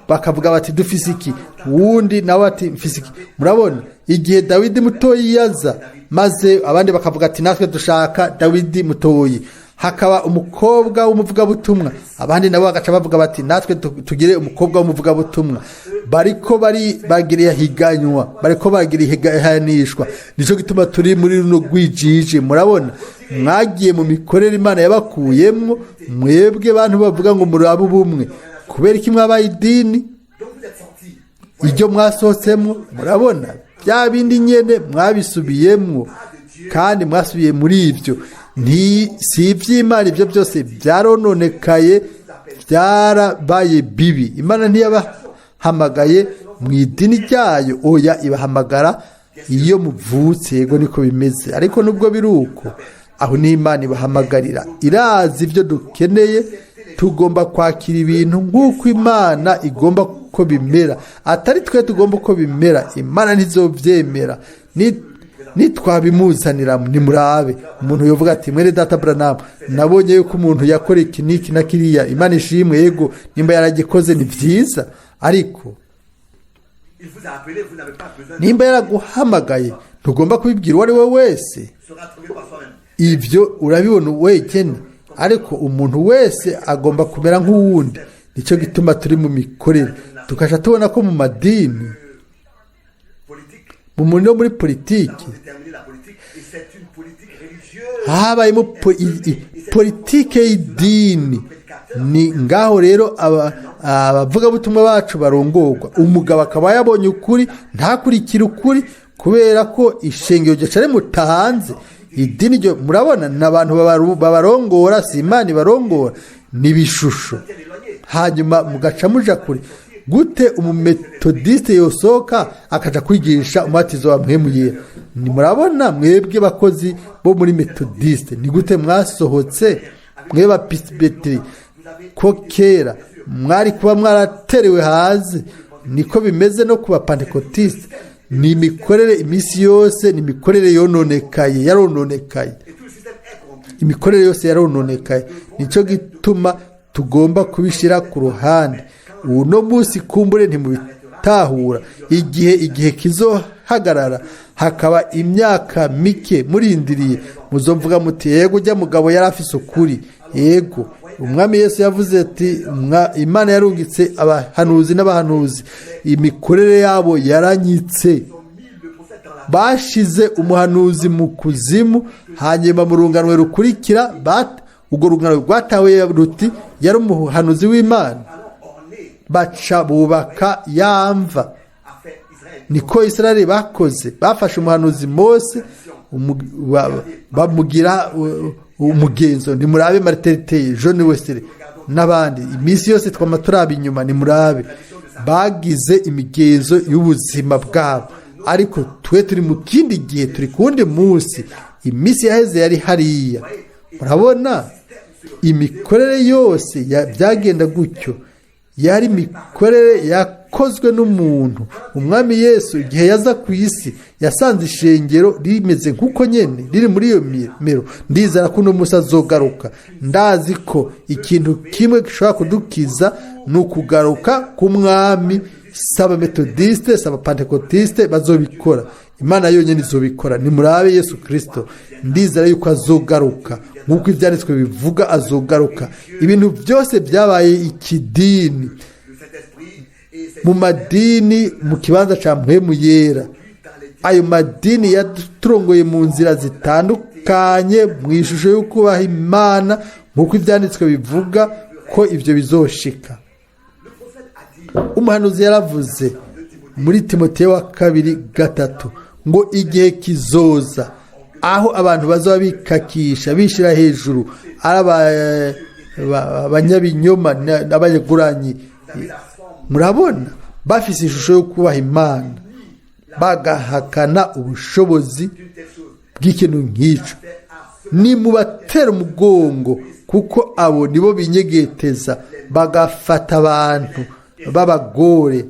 bakavuga bati: "Dufise iki?" Wundi nawe ati: "Mfise iki?" Murabona, igihe Dawidi mutoyi yaza, maze abandi bakavuga ati: "Natwe dushaka Dawidi mutoyi." Hakaba umukobwa w'umuvugabutumwa, abandi nabo bagaca bavuga bati: "Natwe tugire umukobwa w'umuvugabutumwa." Bariko bari bagira higanywa, bariko bagira ihiganishwa. Nico gituma turi muri runo rwijiji. Murabona, mwagiye mu mikorere Imana yabakuyemwo. Mwebwe bantu bavuga ngo murabe ubumwe, kubera iki mwabaye idini? Donc vous êtes sortis. Ibyo mwasohotsemo, murabona, bya bindi nyene mwabisubiyemwo, kandi mwasubiye muri ibyo. Nti si iby'Imana, ibyo byose byarononekaye, byarabaye bibi. Imana ntiyabahamagaye mu idini ryayo, oya, ibahamagara iyo muvutse. Yego, niko bimeze. Ariko nubwo biri uko, aho ni Imana ibahamagarira, irazi ibyo dukeneye. Tugomba kwakira ibintu nk'uko Imana igomba ko bimera, atari twe tugomba uko bimera. Imana ntizobyemera nitwabimuzanira. Nimurabe, umuntu yovuga ati: "Mwene data Branham, nabonye yuko umuntu yakora iki n'iki na kiriya." Imana ishimwe, yego, nimba yaragikoze ni byiza, ariko Il vous a appelé, vous n'avez pas besoin de nimba yaraguhamagaye, ntugomba kubibwira uwo ari we wese. sera trouvé par soi-même. Ibyo urabibona wenyine, ariko umuntu wese agomba kumera nk'uwundi. Nicyo gituma turi mu mikorere, tukaja tubona ko mu madini, Politique, mu muriro, muri politiki, nous avons déterminé la politique et c'est une politique religieuse. Habayemo politike y'idini. Ni ngaho rero abavugabutumwa bacu barongorwa. Umugabo akaba yabonye ukuri, ntakurikire ukuri kubera ko ishengero ryaca rimuta hanze. Idini ryo, murabona, ni abantu babarongora, si Imana ibarongora, ni ibishusho. Hanyuma mugaca muja kure. Gute umumetodiste yosohoka akaja kwigisha umubatizo wa Mpwemu Yera? Ni murabona, mwebwe bakozi bo muri Metodiste, ni gute mwasohotse? Mwe bapisibeteri, ko kera mwari kuba mwaraterewe hanze. Niko bimeze no ku bapantekotiste. Ni imikorere iminsi yose, ni imikorere yononekaye, yarononekaye. Et tout le système est corrompu. Imikorere yose yarononekaye. Nicyo gituma tugomba kubishyira ku ruhande. Uno munsi kumbure ntimubitahura. Igihe kizohagarara, hakaba imyaka mike murindiriye, muzovuga muti: "Yego, ujya mugabo yari afise ukuri." Yego, Umwami Yesu yavuze ati: "Imana yarungitse abahanuzi n'abahanuzi, imikorere yabo yaranyitse." Ils ont mis le prophète dans la Bashize umuhanuzi mu kuzimu, hanyuma mu rungano rukurikira urwo rungano rwatawe ruti yari umuhanuzi w'Imana. Alors orné Baca bubaka yamva. a fait Israël. Niko Israeli bakoze, bafashe umuhanuzi Mose, bamugira umugenzo. Nimurabe Martin Luther, John Wesley n'abandi. Iminsi yose twama turaba inyuma. Nimurabe, bagize imigenzo y'ubuzima bwabo, ariko twe turi mu kindi gihe, turi ku wundi munsi. Iminsi yaheze yari hariya. Murabona, imikorere yose byagenda gutyo, yari imikorere yakozwe n'umuntu. Umwami Yesu igihe yaza ku isi, yasanze ishengero rimeze nk'uko nyene, riri muri iyo mero. Ndizera ko uno munsi azogaruka. Ndazi ko ikintu kimwe gishobora kudukiza ni ukugaruka k'Umwami. Saba Metodiste, saba Pantekotiste bazobikora, Imana yonyine izobikora. Nimurabe Yesu Kirisito, ndizera yuko azogaruka. Nk'uko ibyanditswe bivuga, azogaruka. Ibintu byose byabaye ikidini Le Saint-Esprit et ses mu madini mu kibanza cya Mpwemu Yera. Ayo madini yaturongoye mu nzira zitandukanye mu ishusho yo kubaha Imana, nk'uko ibyanditswe bivuga ko ibyo bizoshika. Le prophète a dit Umuhanuzi yaravuze muri Timoteyo wa kabiri 3 ngo igihe kizoza aho abantu bazaba bikakisha, bishyira hejuru, ari abanyabinyoma n'abanyaguranyi. Murabona, bafise ishusho yo kubaha Imana, bagahakana ubushobozi d'une telle chose. bw'ikintu nk'icyo. Ni mubatera umugongo, kuko abo nibo binyegeteza, bagafata abantu b'abagore,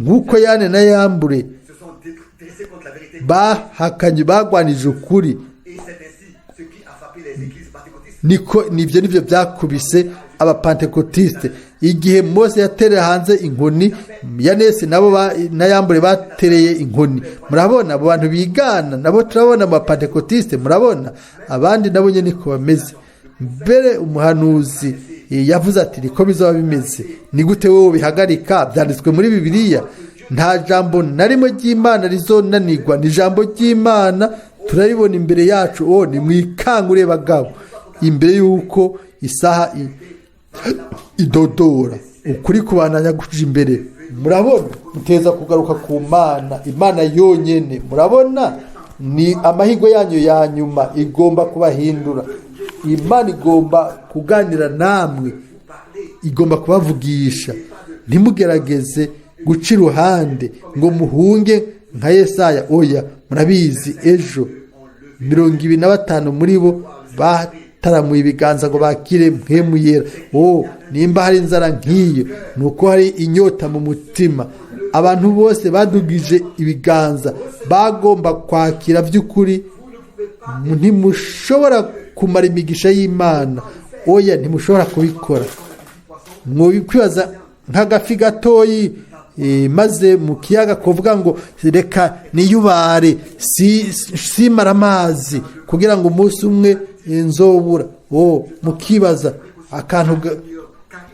nk'uko Yane na Yambure Se sont dressés contre la vérité. bahakanye, bagwanije ukuri. Et c'est ainsi ce qui a frappé les églises pentecôtistes. Niko nibyo byakubise Abapantekotiste igihe Mose yatereye hanze inkoni. Yanesi nabo na Yambure batereye inkoni. Murabona, abo bantu bigana nabo turabona mu Bapantekotiste. Murabona, abandi nabo nyine niko bameze. Mbere umuhanuzi yavuze ati niko bizaba bimeze. Ni gute wowe bihagarika? Byanditswe muri Bibiliya. Nta jambo na rimwe ry'Imana rizonanirwa. Ni ijambo ry'Imana, turaribona imbere yacu. O, ni mwikangure bagabo, imbere y'uko isaha idodora. Ukuri kubandanya kuja imbere. Murabona, muteza kugaruka ku Mana, Imana yonyene. Murabona, ni amahirwe yanyu ya nyuma. Igomba kubahindura. Imana igomba kuganira namwe, igomba kubavugisha. Ntimugerageze guca iruhande ngo muhunge nka Yesaya. Oya, murabizi, ejo 25 muri bo bataramuye ibiganza ngo bakire Mpwemu Yera. Oh, nimba hari inzara nk'iyo, ni uko hari inyota mu mutima. Abantu bose badugije ibiganza bagomba kwakira by'ukuri. Ntimushobora kumara imigisha y'Imana. Oya, ntimushobora kubikora. Mwokwibaza nk'agafi gatoyi maze mu kiyaga kuvuga ngo reka niyubare simara amazi kugira ngo umunsi umwe nzobura. Oh, mukibaza akantu Car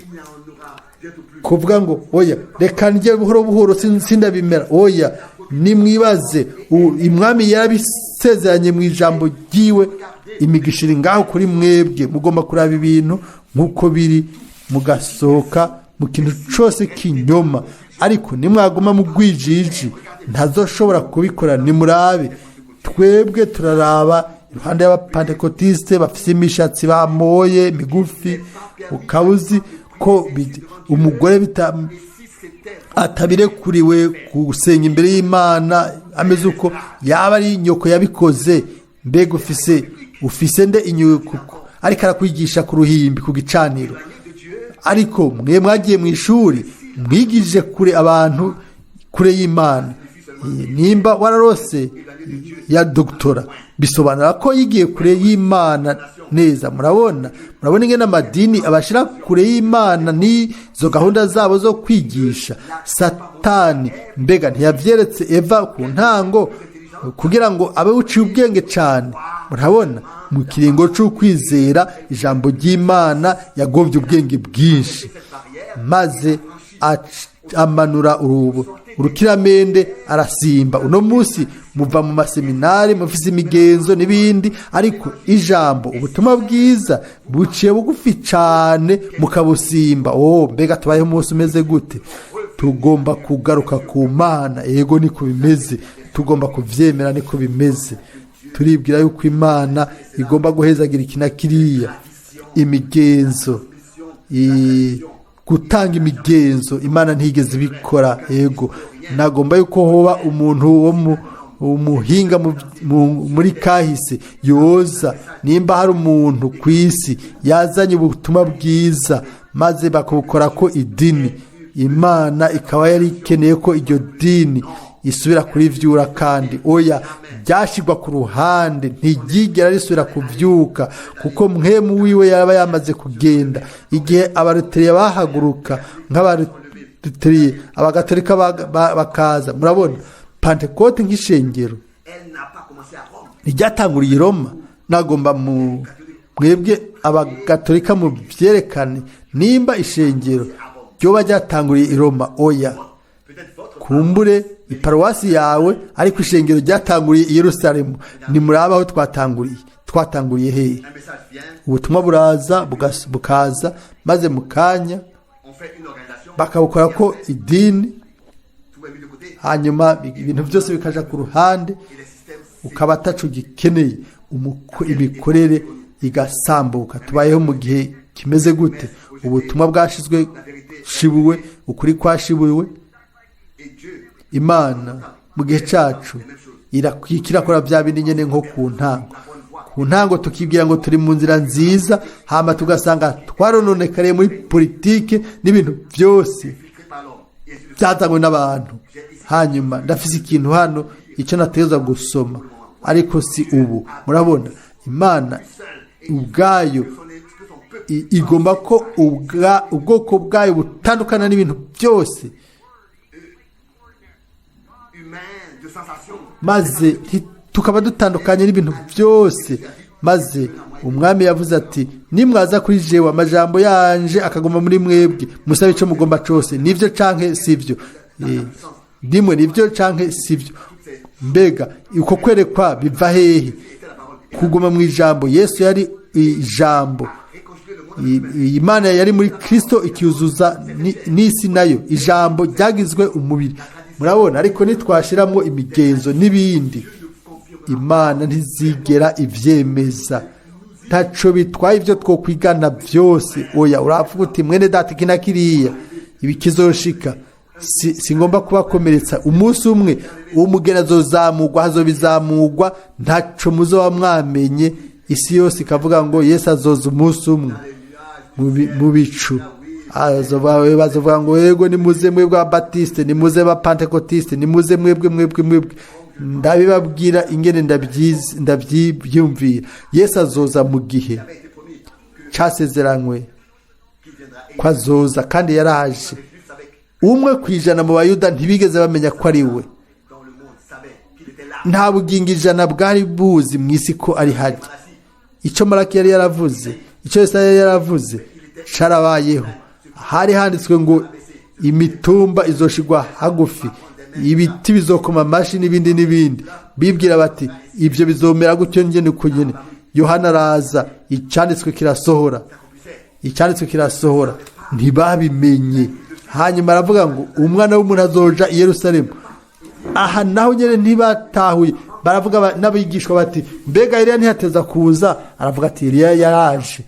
il n'y en aura bientôt plus. kuvuga ngo oya, reka njye buhoro buhoro, sindabimera. Oya, nimwibaze, Umwami yarabisezeranye mu ijambo ryiwe. Imigisha iri ngaho kuri mwebwe. Mugomba kuraba ibintu nk'uko biri, mugasohoka mu kintu cyose kinyoma. Ariko nimwaguma mu rwijiji, ntazoshobora kubikora. Nimurabe, twebwe turaraba iruhande y'Abapantekotiste bafite imishatsi bamoye migufi, ukaba uzi ko umugore atabirekuriwe gusenga imbere y'Imana ameze uko, yaba ari nyoko yabikoze. Mbega ufise nde inyuko ariko arakwigisha ku ruhimbi, ku gicaniro? Ariko mwe mwagiye mu ishuri, mwigije kure abantu, kure y'Imana. Nimba wararose ya doctorat, bisobanura ko yigiye kure y'Imana neza. Murabona ingene amadini abashyira kure y'Imana n'izo gahunda zabo zo kwigisha Satani. Mbega ntiyabyeretse Eva ku ntango kugira ngo abe uciye ubwenge cyane? Murabona, mu kiringo cy'ukwizera ijambo ry'Imana yagombye ubwenge bwinshi, maze amanura urubu urukiramende, arasimba. Uno munsi muva mu maseminari, mufise imigenzo n'ibindi, ariko ijambo, ubutumwa bwiza, buciye bugufi cyane, mukabusimba. Oh, mbega tubayeho umunsi umeze gute? Tugomba kugaruka ku Mana. Yego, niko bimeze. Tugomba kuvyemera, niko bimeze. Turibwira yuko Imana igomba guhezagira iki na kiriya. Imigenzo, gutanga imigenzo, Imana ntigeze ibikora. Yego, nagomba yuko hoba umuntu wo mu umuhinga muri kahise yoza. Nimba hari umuntu ku isi yazanye ubutumwa bwiza maze bakabukora ko idini, Imana ikaba yari ikeneye ko iryo dini isubira kurivyura kandi, oya, ryashigwa ku ruhande, ntiryigera risubira kuvyuka, kuko Mpwemu wiwe yaba yamaze kugenda. Igihe Abaruteriye bahaguruka nk'Abaruteriye, Abagatolika bakaza. Murabona, Pantekote nk'ishengero Elle n'a pas commencé à Rome. ntiryatanguriye i Roma. Nagomba mu Catholique Mwebwe abagatolika mu byerekane nimba ishengero ryoba ryatanguriye i Roma. Oya, Peut-être votre kumbure iparuwasi yawe, ariko ishengero ryatanguriye i Yerusalemu. Nimuraba aho twatanguriye. Twatanguriye hehe? Un message vient, Ubutumwa buraza, bukaza, maze mu kanya on fait une organisation, bakabukora ko idini, tout est mis de côté hanyuma ibintu byose bikaja ku ruhande, et les systèmes ukaba ataco gikeneye, imikorere igasambuka. Tubayeho mu gihe kimeze gute? Ubutumwa bwashizwe shibuwe, ukuri kwashibuwe. Et Dieu Imana mu gihe cacu irakora bya bindi nyene nko ku ntango. Ku ntango tukibwira ngo turi mu nzira nziza, hama tugasanga twarononekariye muri politike n'ibintu byose filtré par l'homme et ainsi de suite. byazanywe n'abantu. Hanyuma ndafise ikintu hano icyo nategerezwa gusoma, ariko si ubu. Murabona, Imana ubwayo Que son peuple igomba ko ubwoko bwayo butandukana n'ibintu byose humain de sensation maze tukaba dutandukanye n'ibintu byose. Maze umwami yavuze ati: "Nimwaza kuri jewe, amajambo yanje akaguma muri mwebwe, musabe icyo mugomba cose." Nivyo canke sivyo? Nimwe nivyo canke sivyo? Mbega uko kwerekwa biva hehe? Kuguma mu ijambo. Yesu yari ijambo. réconcilier le monde Imana yari muri Kristo icyuzuza n'isi nayo. Ijambo ryagizwe umubiri. Murabona, ariko nitwashyiramo imigenzo n'ibindi, Imana ntizigera ivyemeza. Ntaco bitwaye ibyo twokwigana byose. Oya, uravuga uti: "Mwene data, iki na kiriya, ibi kizoshika." Si ngomba kubakomeretsa. Umunsi umwe umugeni azozamugwa, hazobizamugwa, ntaco muzoba mwamenye. Isi yose ikavuga ngo Yesu azoza umunsi umwe mu bicu. Bazovuga ngo: "Yego, nimuze mwebwe ababatiste, nimuze abapantekotiste, nimuze mwebwe, mwebwe, mwebwe." Ndabibabwira ingene ndabyiyumvira. Yesu azoza mu gihe avait été promis casezeranywe qu'il viendra et ko azoza, kandi yaraje. les Juifs savaient 1% mu Bayuda ntibigeze bamenya ko ari we. dans le monde savait qu'il était là. Nta bugingo 100 bwari buzi mu isi ko ari hajya. Icyo Maraki yari yaravuze, icyo Yesaya yari yaravuze, carabayeho. Hari handitswe ngo imitumba izoshigwa hagufi, ibiti bizokoma amashi, n'ibindi n'ibindi. Bibwira bati: "Ibyo bizomera gutyo nyene uko nyene." Yohana araza, icyanditswe kirasohora, icyanditswe kirasohora. Ntibabimenye. Hanyuma aravuga ngo umwana w'umuntu azoja i Yerusalemu. Aha naho nyine ntibatahuye. Baravuga n'abigishwa bati: "Mbega Eliya ntihateza kuza?" Aravuga ati: "Eliya yaraje."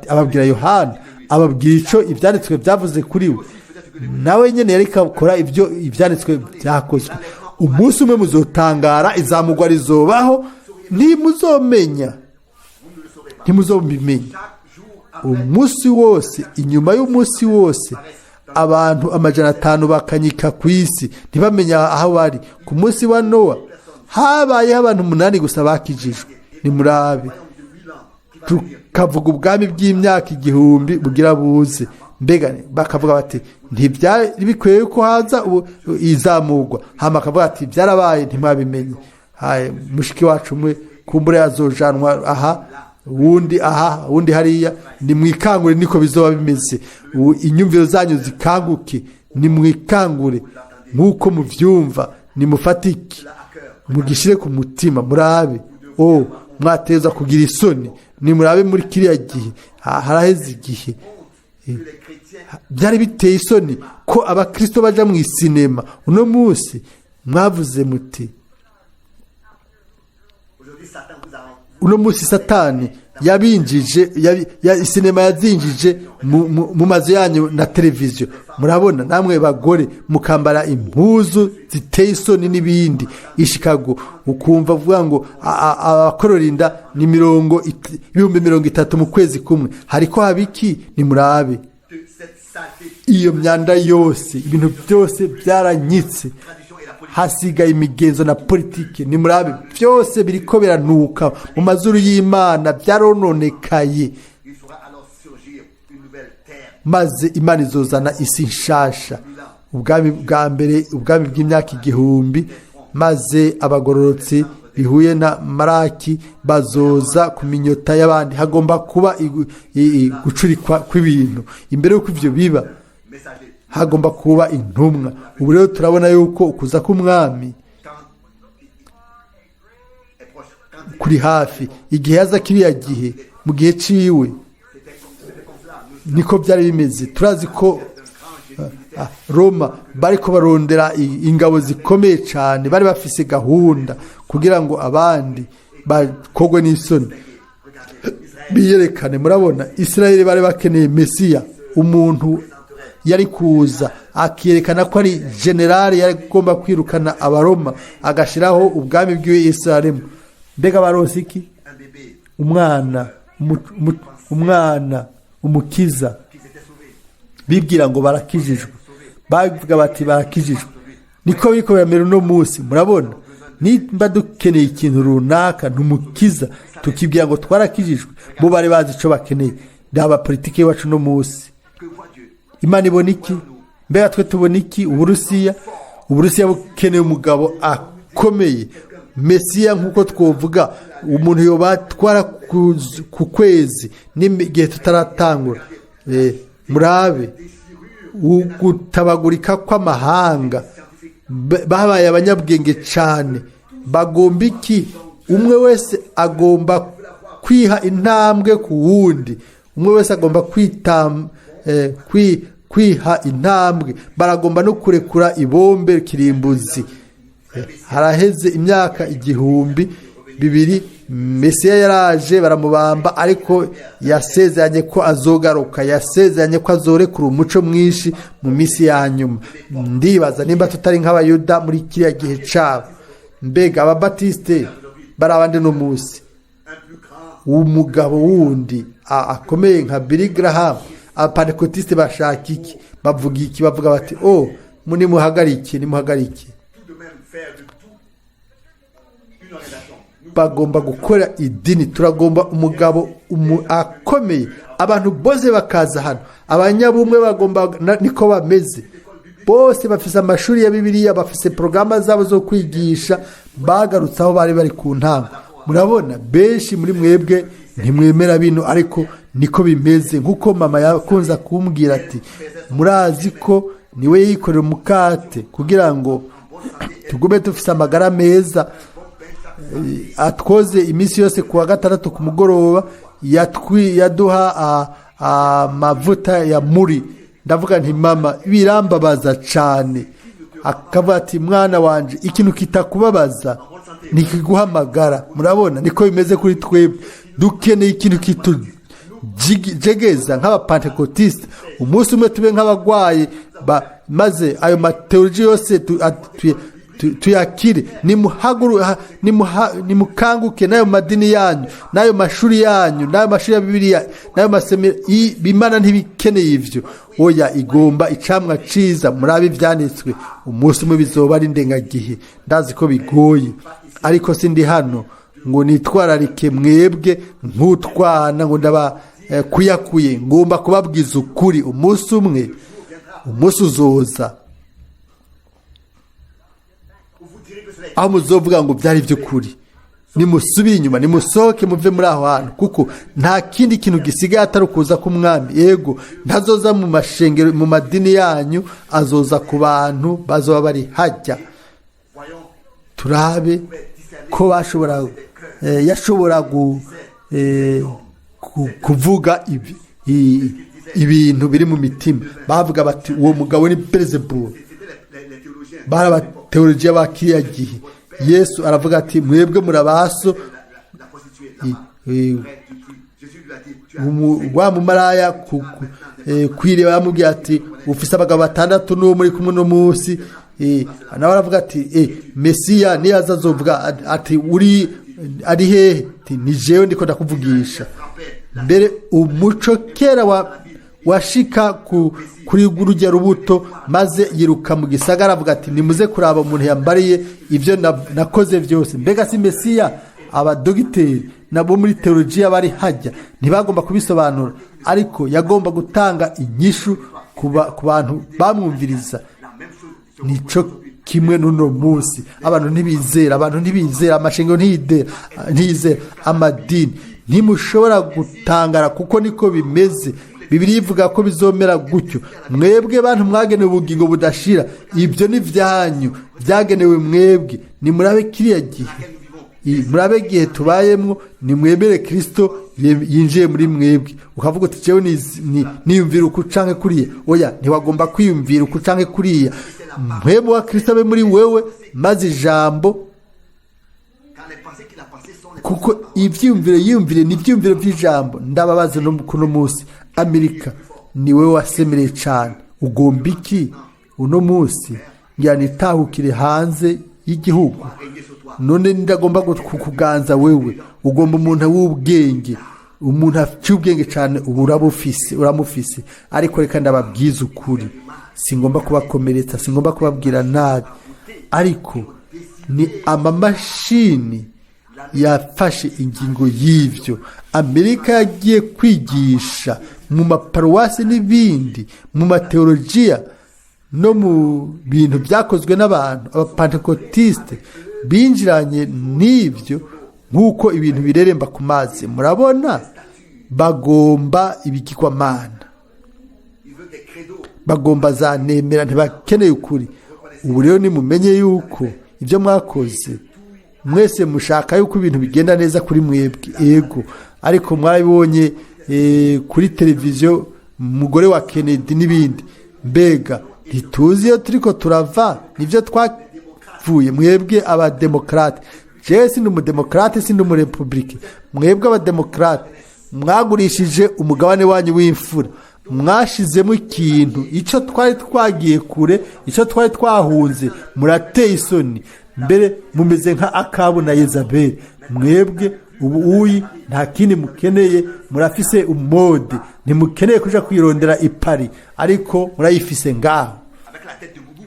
Ababwira Yohana, ababwira ico ibyanditswe byavuze kuri we. Nawe nyine yari akora ibyo ibyanditswe byakozwe. Umunsi umwe muzotangara, izamugwa rizobaho, ntimuzomenya, ntimuzobimenya. Umunsi wose, inyuma y'umunsi wose, abantu 500 bakanyika ku isi, ntibamenya aho bari. Ku munsi wa Nowa habayeho abantu 8 gusa bakijijwe. Nimurabe, tukavuga ubwami bw'imyaka 1000 bugira buze. Mbega bakavuga bati: "Ntibyari bikwiye ko haza izamurwa." Hama akavuga ati: "Byarabaye, ntimwabimenye." Haye, mushiki wacu umwe kumbure azojanwa aha, wundi aha, wundi hariya. Nimwikangure, niko bizoba bimeze. Inyumviro zanyu zikanguke. Nimwikangure nk'uko muvyumva, nimufatike, mugishire ku mutima. Murabe, o mwateza kugira isoni. Nimurabe muri kiriya gihe, haraheze igihe. Que les chrétiens Byari biteye isoni ko abakristo baja mu isinema. Uno munsi mwavuze muti aujourd'hui Satan vous a uno munsi Satani yabinjije isinema, yazinjije mu mazu yanyu na televiziyo. Murabona namwe bagore mukambara impuzu ziteye isoni n'ibindi. I Chicago ukumva avuga ngo abakorora inda ni 30,000 mu kwezi kumwe. Hariko habiki? Nimurabe de cette saleté iyo myanda yose, ibintu byose byaranyitse. tradition et la politique Hasigaye imigenzo na politiki. Nimurabe, byose biriko biranuka mu mazuru y'Imana, byarononekaye. Il fera alors surgir une nouvelle terre. Maze Imana izozana isi nshasha, ubwami bwa mbere, ubwami bw'imyaka 1000, maze abagororotsi Bihuye na Maraki, bazoza ku minyota y'abandi. Hagomba kuba gucurikwa kw'ibintu imbere y'uko ivyo biba. Messager. Hagomba kuba intumwa. Ubu rero turabona yuko ukuza k'umwami Quand est proche. Quand il kuri hafi. Igihe yaza kiriya gihe, mu gihe ciwe, c'était comme cela. Nous niko byari bimeze. Turazi ko Roma bariko barondera ingabo zikomeye cyane. Bari bafise gahunda kugira ngo abandi bakogwe n'isoni, regardez Israël biyerekane. Murabona, Israel bari bakeneye Mesiya, umuntu yari kuza akiyerekana ko ari generali, yari agomba kwirukana Abaroma, agashyiraho ubwami bw'iwe Yerusalemu. Mbega baronse iki? Un bébé Umwana, umwana umukiza. qu'ils étaient sauvés. Bibwira ngo barakijijwe, bavuga bati barakijijwe. Niko biriko biramera uno munsi. Murabona, nimba dukeneye ikintu runaka, ntumukiza, tukibwira ngo twarakijijwe. Bo bari bazi ico bakeneye. Raba politiki yacu uno munsi. Que voit Dieu? Imana ibona iki? Mbega twe tubona iki? Uburusiya bukeneye umugabo akomeye, Mesiya, nk'uko twovuga umuntu yobatwara ku kwezi n'igihe tutaratangura. Murabe ugutabagurika kw'amahanga. Babaye abanyabwenge cyane. Bagomba iki? Umwe wese agomba kwiha intambwe ku wundi. Umwe wese agomba kwiha intambwe. Baragomba no kurekura ibombe kirimbuzi. Haraheze imyaka 2000 Mesiya yaraje, baramubamba, ariko yasezeranye ko azogaruka, yasezeranye ko azorekura umuco mwinshi mu minsi ya nyuma. Ndibaza nimba tutari nk'Abayuda muri kiriya gihe cyabo. Mbega Ababatisite bari abandi no munsi? Un plus grand Umugabo wundi akomeye nka Billy Graham. Abapantekotiste bashaka iki? Bavuga iki? Bavuga bati: "Oh, nimuhagarike, nimuhagarike." Tout de même faire de tout une organisation. Nous Bagomba gukora idini. Turagomba umugabo akomeye, abantu bose bakaza hano. Abanyabumwe bagomba niko bameze bose. Bafise amashuri ya Bibiliya, bafise porogaramu zabo zo kwigisha. Bagarutse aho bari bari ku ntango. Murabona, benshi muri mwebwe ntimwemera bino, ariko niko bimeze. Nk'uko mama yakunze kumbwira ati: "Murazi ko niwe yikorera umukate kugira ngo tugume dufise amagara meza." Atwoze iminsi yose ku wa gatandatu ku mugoroba, yaduha amavuta ya muri. Ndavuga nti: "Mama, birambabaza cyane." Akavuga ati: "Mwana wanje, ikintu kitakubabaza ntikiguhamagara." Murabona, niko bimeze kuri twebwe. Dukeneye ikintu kitujegeza nk'Abapantekotiste. Umunsi umwe tube nk'abagwayi, maze ayo mateoloji yose tuyakire. Nimukanguke n'ayo madini yanyu, n'ayo mashuri yanyu, n'ayo mashuri ya Bibiliya, n'ayo masemero. Imana ntibikeneye ivyo, oya. Igomba icamwa ciza. Murabe ivyanditswe, umunsi umwe bizoba ari indengagihe. Ndazi ko bigoye, ariko sindi hano ngo nitwararike mwebwe nk'utwana ngo ndaba kuyakuye. Ngomba kubabwiza ukuri. Umunsi umwe, umunsi uzoza où vous direz que cela est aho muzovuga ngo byari iby'ukuri. Nimusubire inyuma, nimusohoke muve muri aho hantu, kuko nta kindi kintu gisigaye atari ukuza k'umwami. Yego, ntazoza mu mashengero, mu madini yanyu, azoza ku bantu bazoba bari hajya. Voyons, Turabe ko bashobora yashobora kuvuga ibintu biri mu mitima. Bavuga bati: "Uwo mugabo ni Belzebul." C'était les théologiens. Bari abateolojiya ba kiriya gihe. Yesu aravuga ati: "Mwebwe murabaso." La prostituée, là-bas, près du puits. Jésus lui a dit: "Tu as Wa mumaraya kw'iriba, yamubwiye ati: "Ufise abagabo batandatu, n'uwo muri kumwe no munsi." Nawe aravuga ati: "Mesiya niyaza azovuga ati uri ari hehe?" Ati: "Ni jewe ndiko ndakuvugisha." Mbere umuco kera wa washika kuri rujya rubuto, maze yiruka mu gisagara avuga ati: "Nimuze kuraba umuntu yambariye ibyo nakoze byose. Mbega si Mesiya?" Abadogiteri nabo muri teolojiya bari hajya ntibagomba kubisobanura, ariko yagomba gutanga inyishu ku bantu bamwumviriza. La même chose Nico. kimwe n'uno munsi. Abantu ntibizera, abantu ntibizera, amashengero ntiyizera, amadini. Ntimushobora gutangara kuko niko bimeze. Bibiliya ivuga ko bizomera gutyo. Mwebwe bantu mwagenewe ubugingo budashira, ibyo ni byanyu, byagenewe mwebwe. Nimurabe kiriya gihe, murabe igihe tubayemwo, nimwemere Kirisito yinjiye muri mwebwe. Ukavuga uti: "Jewe niyumvira uku canke kuriya." Oya, ntiwagomba kwiyumvira uku canke kuriya. Mpwemu wa Kirisito abe muri wewe, maze ijambo, Car les pensées qu'il a pensées sont les kuko ivyiyumviro yiyumvire ni ivyiyumviro vy'ijambo. Ndababaza no kuno munsi, Amerika, ni wewe wasemereye cane, ugomba iki uno munsi? Ngira nitahukire hanze y'igihugu. régner sur toi. None ndagomba kukuganza wewe. Ugomba umuntu w'ubwenge, umuntu aciye ubwenge cyane. Ubu urabufise, uramufise. Ariko reka ndababwiza ukuri, singomba kubakomeretsa, singomba kubabwira nabi, ariko ni amamashini yafashe ingingo y'ibyo. Amerika yagiye kwigisha mu maparuwasi n'ibindi, mu mateolojiya no mu bintu byakozwe n'abantu. Abapantekotiste binjiranye n'ibyo nk'uko ibintu bireremba ku mazi. Murabona, bagomba ibigirwamana. Il veut des credos. Bagomba za nemera, ntibakeneye ukuri. Ubu rero nimumenye yuko ibyo mwakoze mwese, mushaka yuko ibintu bigenda neza kuri mwebwe, ego, ariko mwarabibonye kuri televiziyo, umugore wa Kennedy n'ibindi. Mbega ntituzi iyo turiko turava? Nibyo twavuye. Mwebwe abademokarate, jewe sindi umudemokarate, sindi umurepublike. Mwebwe abademokarate mwagurishije umugabane wanyu w'imfura, mwashizemo ikintu icyo twari twagiye kure, icyo twari twahunze. Murateye isoni, mbere mumeze nka Akabu na Yezabeli. Mwebwe ubu uyi nta kindi mukeneye, murafise umode, ntimukeneye kuja kwirondera i Paris, ariko murayifise ngaho. Avec la tête de Boubou.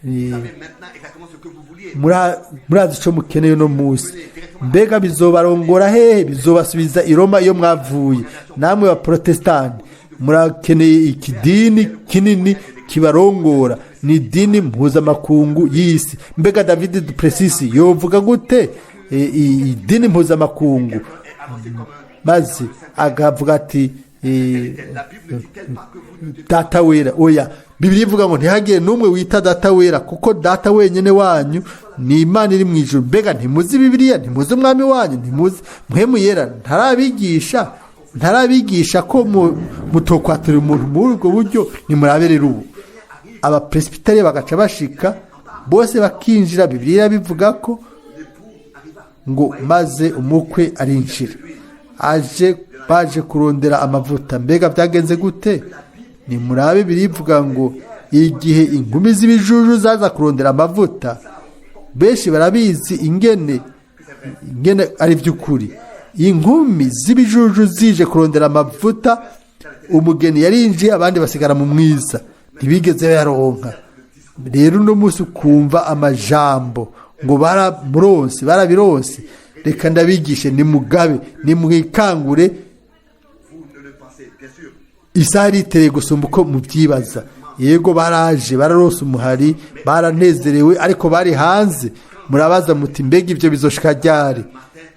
Vous savez maintenant exactement ce que vous vouliez. Murazi ico mukeneye uno munsi. Mbega bizobarongora hehe? Bizobasubiza i Roma iyo mwavuye. Namwe ba Protestani murakeneye ikidini kinini kibarongora, ni idini mpuzamakungu y'isi. Mbega David Duplessis yovuga gute idini mpuzamakungu, maze akavuga ati La Bible ne dit-elle pas que vous ne devez "Data wera"? Oya, Bibiliya ivuga ngo ntihagire n'umwe wita data wera, kuko data wenyine wanyu ni Imana iri mu ijuru. Mbega ntimuzi Bibiliya? Ntimuzi umwami wanyu? Ntimuzi Mpwemu Yera? Ntarabigisha ko mutokwaturira umuntu muri ubwo buryo? Nimurabe rero ubu abapresibitari bagaca bashika bose bakinjira. Bibiliya bivuga ko ngo maze umukwe arinjira, aje baje kurondera amavuta. Mbega byagenze gute? Nimurabe, birivuga ngo igihe inkumi z'ibijuju zaza kurondera amavuta, benshi barabizi ingene ari by'ukuri. Inkumi z'ibijuju zije kurondera amavuta, umugeni yarinjiye, abandi basigara mu mwiza, ntibigeze bayaronka. Rero uno munsi ukumva amajambo ngo baramuronse, barabironse. Reka ndabigishe, nimugabe, nimwikangure. Vous ne le pensez, bien sûr. Isaha iritereye gusumba uko mubyibaza. Yego, baraje, bararose umuhari, baranezerewe, ariko bari hanze. Murabaza muti: "Mbega ibyo bizoshika ryari?"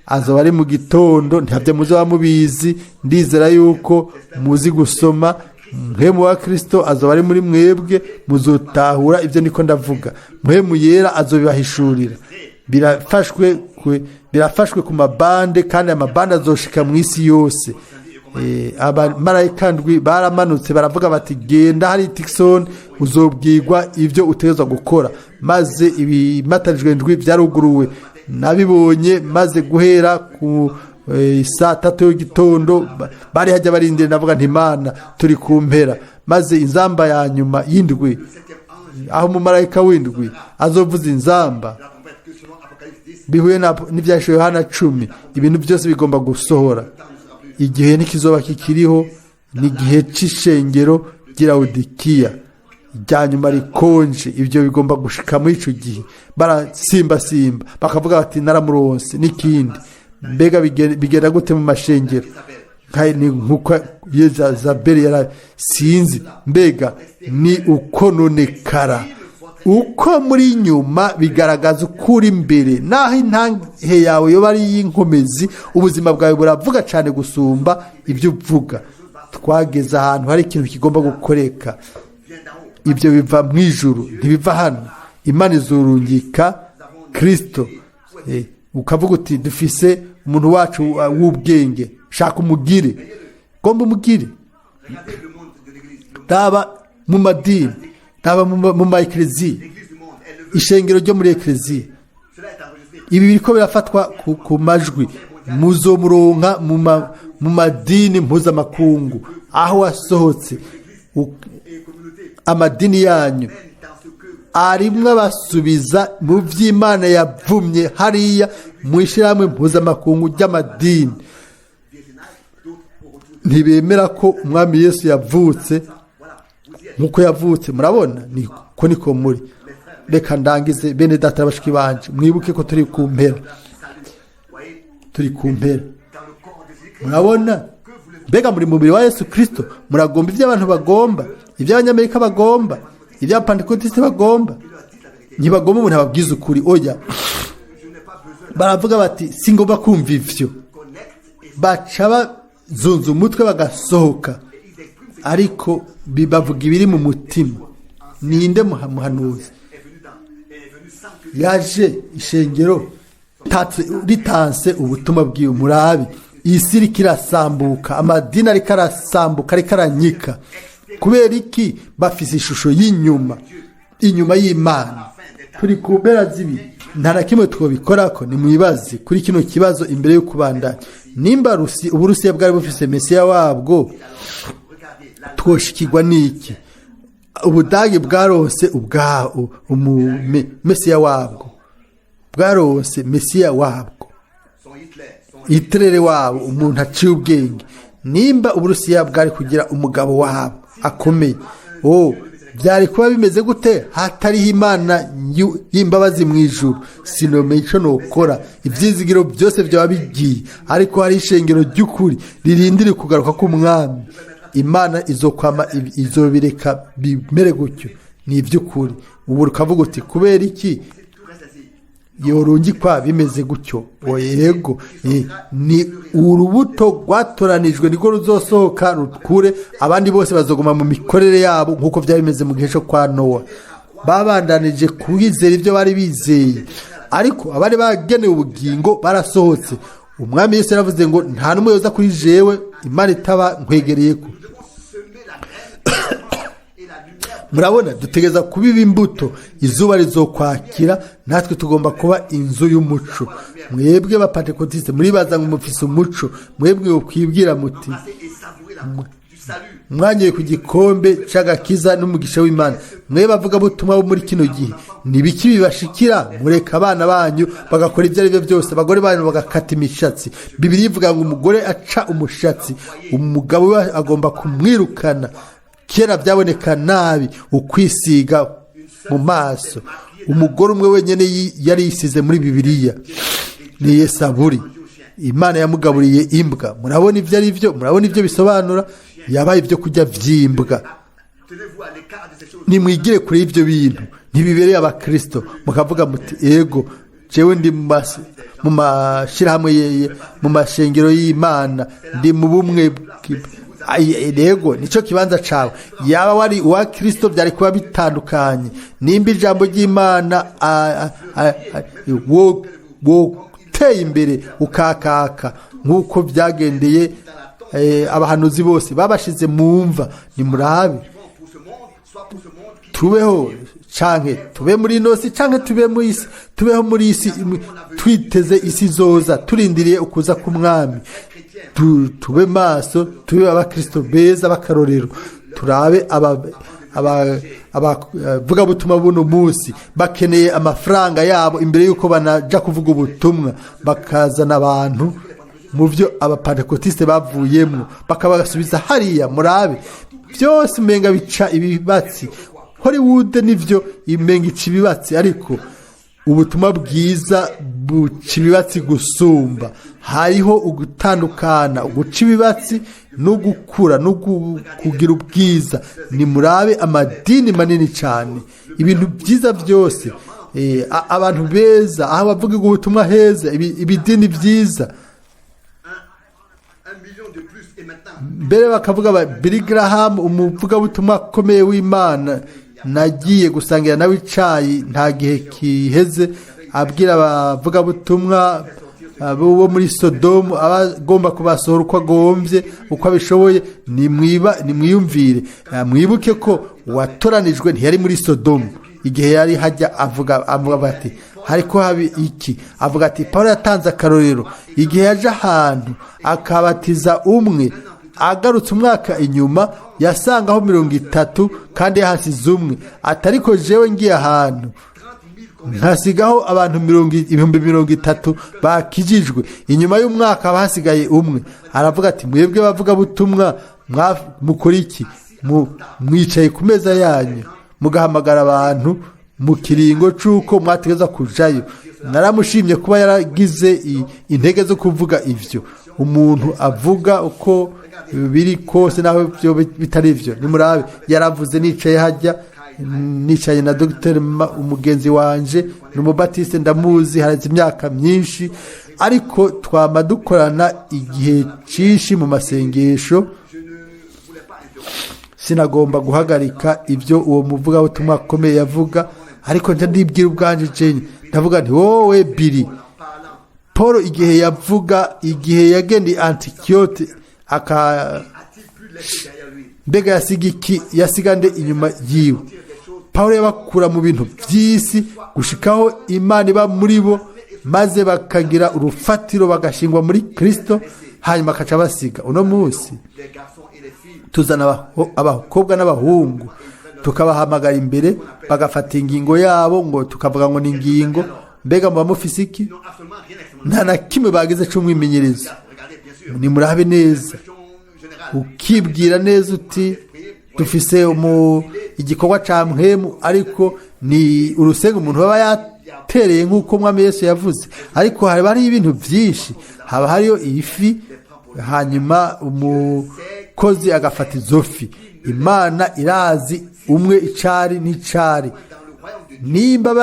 Azoba ari mu gitondo, ntabyo muzoba mubizi. Ndizera yuko muzi gusoma. Mpwemu wa Kirisito azoba ari muri mwebwe, muzotahura ibyo niko ndavuga. Mpwemu Yera azobibahishurira. Birafashwe ku mabande, kandi amabande azoshika mu isi yose. Abamarayika ndwi baramanutse, baravuga bati: "Genda hari Tucson, uzobwirwa ibyo utegerezwa gukora." Maze ibimatarijwe ndwi byaruguruwe, nabibonye. Maze guhera ku saa 3 y'igitondo bari hajya barindira. Ndavuga nti: "Imana, turi ku mpera." Maze inzamba ya nyuma y'indwi, aho umumarayika w'indwi azovuza inzamba, La trompette que selon Apocalypse 10, bihuye n'ibyashiwe Yohana 10, ibintu byose bigomba gusohora. Igihe ntikizoba kikiriho, ni igihe c'ishengero ry'Irawudikiya rya nyuma rikonje. Ibyo bigomba gushika muri ico gihe. Barasimbasimba bakavuga bati: "Naramuronse" n'ikindi. Mbega bigenda gute mu mashengero? Ni nkuko Yezabeli yara sinzi. Mbega ni ukononekara. Uko muri inyuma bigaragaza uko uri imbere. Naho intange yawe yoba ari iy'inkomezi, ubuzima bwawe buravuga cyane gusumba ibyo uvuga. Twageze ahantu hari ikintu kigomba gukoreka. Ibyo biva mu ijuru, ntibiva hano. Imana izurungika Kirisito. Ukavuga uti: "Dufise umuntu wacu w'ubwenge." Shaka umugire, gomba umugire. Regardez le monde de l'église. Raba mu madini, raba mu ma ekereziya. L'église du monde, elle le veut. Ishengero ryo muri ekereziya. Cela est enregistré. Ibi biriko birafatwa ku majwi. Muzomuronka mu madini mpuzamakungu aho wasohotse. Et communauté Amadini yanyu mène dans ce que arimwo abasubiza mu by'Imana yavumye hariya mu ishyirahamwe mpuzamakungu ry'amadini. virginal, d'autres au retour. Ntibemera ko Umwami Yesu yavutse Voilà, vous y êtes. nk'uko yavutse. Murabona, niko niko muri. Reka ndangize. Bene data, bashiki banje, mwibuke ko turi ku mpera. Salut. Voyez, Turi ku mpera. dans le corps de Jésus-Christ, Murabona, mbega muri mubiri wa Yesu Kirisito, muragomba ibyo abantu bagomba, ibyo Abanyamerika bagomba, ibyo Abapantekotisite bagomba? Ntibagomba umuntu ababwiza ukuri, oya. je n'ai pas besoin Baravuga bati: "Singomba kumva ivyo." connecte et Baca bazunza umutwe bagasohoka. ils expriment ce Ariko bavuga ibiri mu mutima. Ninde muhanuzi qui est venu dans, est venu sans que yaje ishengero ritanse ubutumwa bwiwe? Murabi, isi iriko irasambuka, amadini ariko arasambuka, ariko aranyika. Kubera iki? Bafise ishusho y'inyuma, inyuma y'Imana. Turi ku mpera z'ibi, nta na kimwe twobikorako. Nimwibaze kuri kino kibazo imbere yo kubandanya. Nimba Uburusiya bwari bufise mesiya wabwo, regardez la twoshikirwa n'iki? Ubudage bwaronse ubwawo mesiya wabwo, bwaronse mesiya wabwo, son Hitler, son Hitler wabo, umuntu aciye ubwenge. Nimba Uburusiya bwari kugira umugabo wabo akomeye, oh, byari kuba bimeze gute hatariho Imana y'imbabazi mu ijuru? Sinomenya icyo nokora, ibyizigiro byose byaba bigiye. Ariko hari ishengero ry'ukuri ririndiriye kugaruka k'Umwami. Imana izokwama izobireka bimere gutyo, ni iby'ukuri. Ubu ukavuga uti: "Kubera iki tout reste ainsi. yorungikwa bimeze gutyo?" Yego, ni urubuto rwatoranijwe, nirwo ruzosohoka rukure. Abandi bose bazoguma mu mikorere yabo nk'uko byari bimeze mu gihe cyo kwa Nowa. Babandanije kwizera ibyo bari bizeye, ariko abari bagenewe ubugingo barasohotse. Umwami Yesu yaravuze ngo: "Nta n'umwe yoza kuri jewe Imana itaba nkwegereye ko." Nous devons semer la graine et la lumière. Murabona, dutegereza kubiba imbuto, izuba rizokwakira. Natwe tugomba kuba inzu y'umuco. Mwebwe Bapantekotiste, muribaza ngo mufise umuco. Mwebwe kwibwira muti Passer et savourer la coupe du salut. mwanyoye ku gikombe c'agakiza n'umugisha w'Imana. Mwe bavugabutumwa bo muri kino gihe, nibiki bibashikira? Mureka abana banyu bagakora ibyo ari byo byose, abagore banyu bagakata imishatsi. Bibiliya ivuga ngo umugore aca umushatsi, umugabo we agomba kumwirukana. Kera byaboneka nabi ukwisiga mu maso. Umugore umwe wenyine yari yisize muri Bibiliya ni Yesaburi. Imana yamugaburiye imbwa. Murabona ibyo ari byo? Murabona ibyo bisobanura? Yabaye ibyo kurya by'imbwa. Tenez-vous à l'écart de ces choses. Nimwigire kure y'ibyo bintu, ntibibereye Abakristo. Mukavuga muti: "Ego, jewe ndi mu mashyirahamwe mu mashengero y'Imana, ndi mu bumwe." Yego, nicyo kibanza cawe. Yaba wari uwa Kristo, byari kuba bitandukanye. Nimba ijambo ry'Imana woteye imbere ukakaka nk'uko byagendeye abahanuzi bose babashize mu mva. Nimurabe. Pour ce monde, soit pour ce monde qui Tubeho canke tube muri ino si, canke tube mu isi, tubeho muri isi twiteze isi izoza, turindiriye ukuza k'Umwami. Tube maso, tube Abakristo beza b'akarorero. Turabe abavugabutumwa buno munsi, bakeneye amafaranga yabo imbere y'uko banaja kuvuga ubutumwa, bakazana abantu mu byo Abapantekotiste bavuyemwo, bakabasubiza hariya. Murabe, byose umenga bica ibibatsi. Hollywood nivyo, imenga ica ibibatsi, ariko Ubutumwa bwiza buca ibibatsi gusumba. Hariho ugutandukana, uguca ibibatsi no gukura no kugira ubwiza. Nimurabe amadini manini cyane, ibintu byiza byose, abantu beza, aho bavuga ubutumwa heza, ibidini byiza. Un million de plus et maintenant Mbere bakavuga ba Billy Graham, umuvugabutumwa akomeye w'Imana, nagiye gusangira nawe icayi nta gihe kiheze, abwira abavugabutumwa bo muri Sodomu aba agomba kubasohora uko agombye, uko abishoboye. Nimwiba nimwiyumvire, mwibuke ko uwatoranijwe ntiyari muri Sodomu igihe yari hajya avuga bati hariko haba iki. Avuga ati Paul yatanze akarorero igihe yaje ahantu akabatiza umwe, agarutse umwaka inyuma yasangaho 30 kandi yahasize umwe. Atariko jewe ngiye ahantu nkasigaho abantu 30,000 bakijijwe, inyuma y'umwaka haba hasigaye umwe. Aravuga ati mwebwe bavuga butumwa mukora iki? Mwicaye ku meza yanyu mugahamagara abantu mu kiringo c'uko mwategeza kujayo. Naramushimye kuba yaragize intege zo kuvuga ivyo. Umuntu avuga uko biri kose naho byo bitari byo. Nimurabe, yaravuze nicaye hajya, nicaye na Dr umugenzi wanje, ni umubatiste, ndamuzi haraze imyaka myinshi, ariko twama dukorana igihe cinshi mu masengesho. Je ne voulais pas interrompre. Sinagomba guhagarika ibyo uwo muvugabutumwa akomeye yavuga, ariko nca ndibwira ubwanje jenye, ndavuga nti wowe Billy, En parlant, Paul igihe yavuga, igihe yagendeye Antikiyote aka a-t-il pu laisser derrière lui mbega yasiga iki? Yasiga nde inyuma yiwe? Paul yabakura mu bintu by'isi gushikaho Imana iba muri bo, maze bakagira urufatiro, bagashingwa muri Kristo, hanyuma akaca basiga. Uno munsi les garçons et les filles tuzana abakobwa n'abahungu, tukabahamagara imbere, bagafata ingingo yabo, ngo tukavuga ngo ni ingingo. Mbega muba mufise iki? N'ont absolument rien expérimenté. Nta na kimwe bagize c'umwimenyerezo. Regardez, bien sûr. Nimurabe neza. Question générale. Ukibwira neza uti dufise igikorwa ca mpwemu, ariko ni urusenga umuntu aba yatereye nk'uko Mwami Yesu yavuze. Ariko haba hariho ibintu byinshi, haba hariyo ifi, hanyuma umukozi agafata izo fi. Imana irazi umwe icari n'icari. Dans le royaume de Dieu, Nimba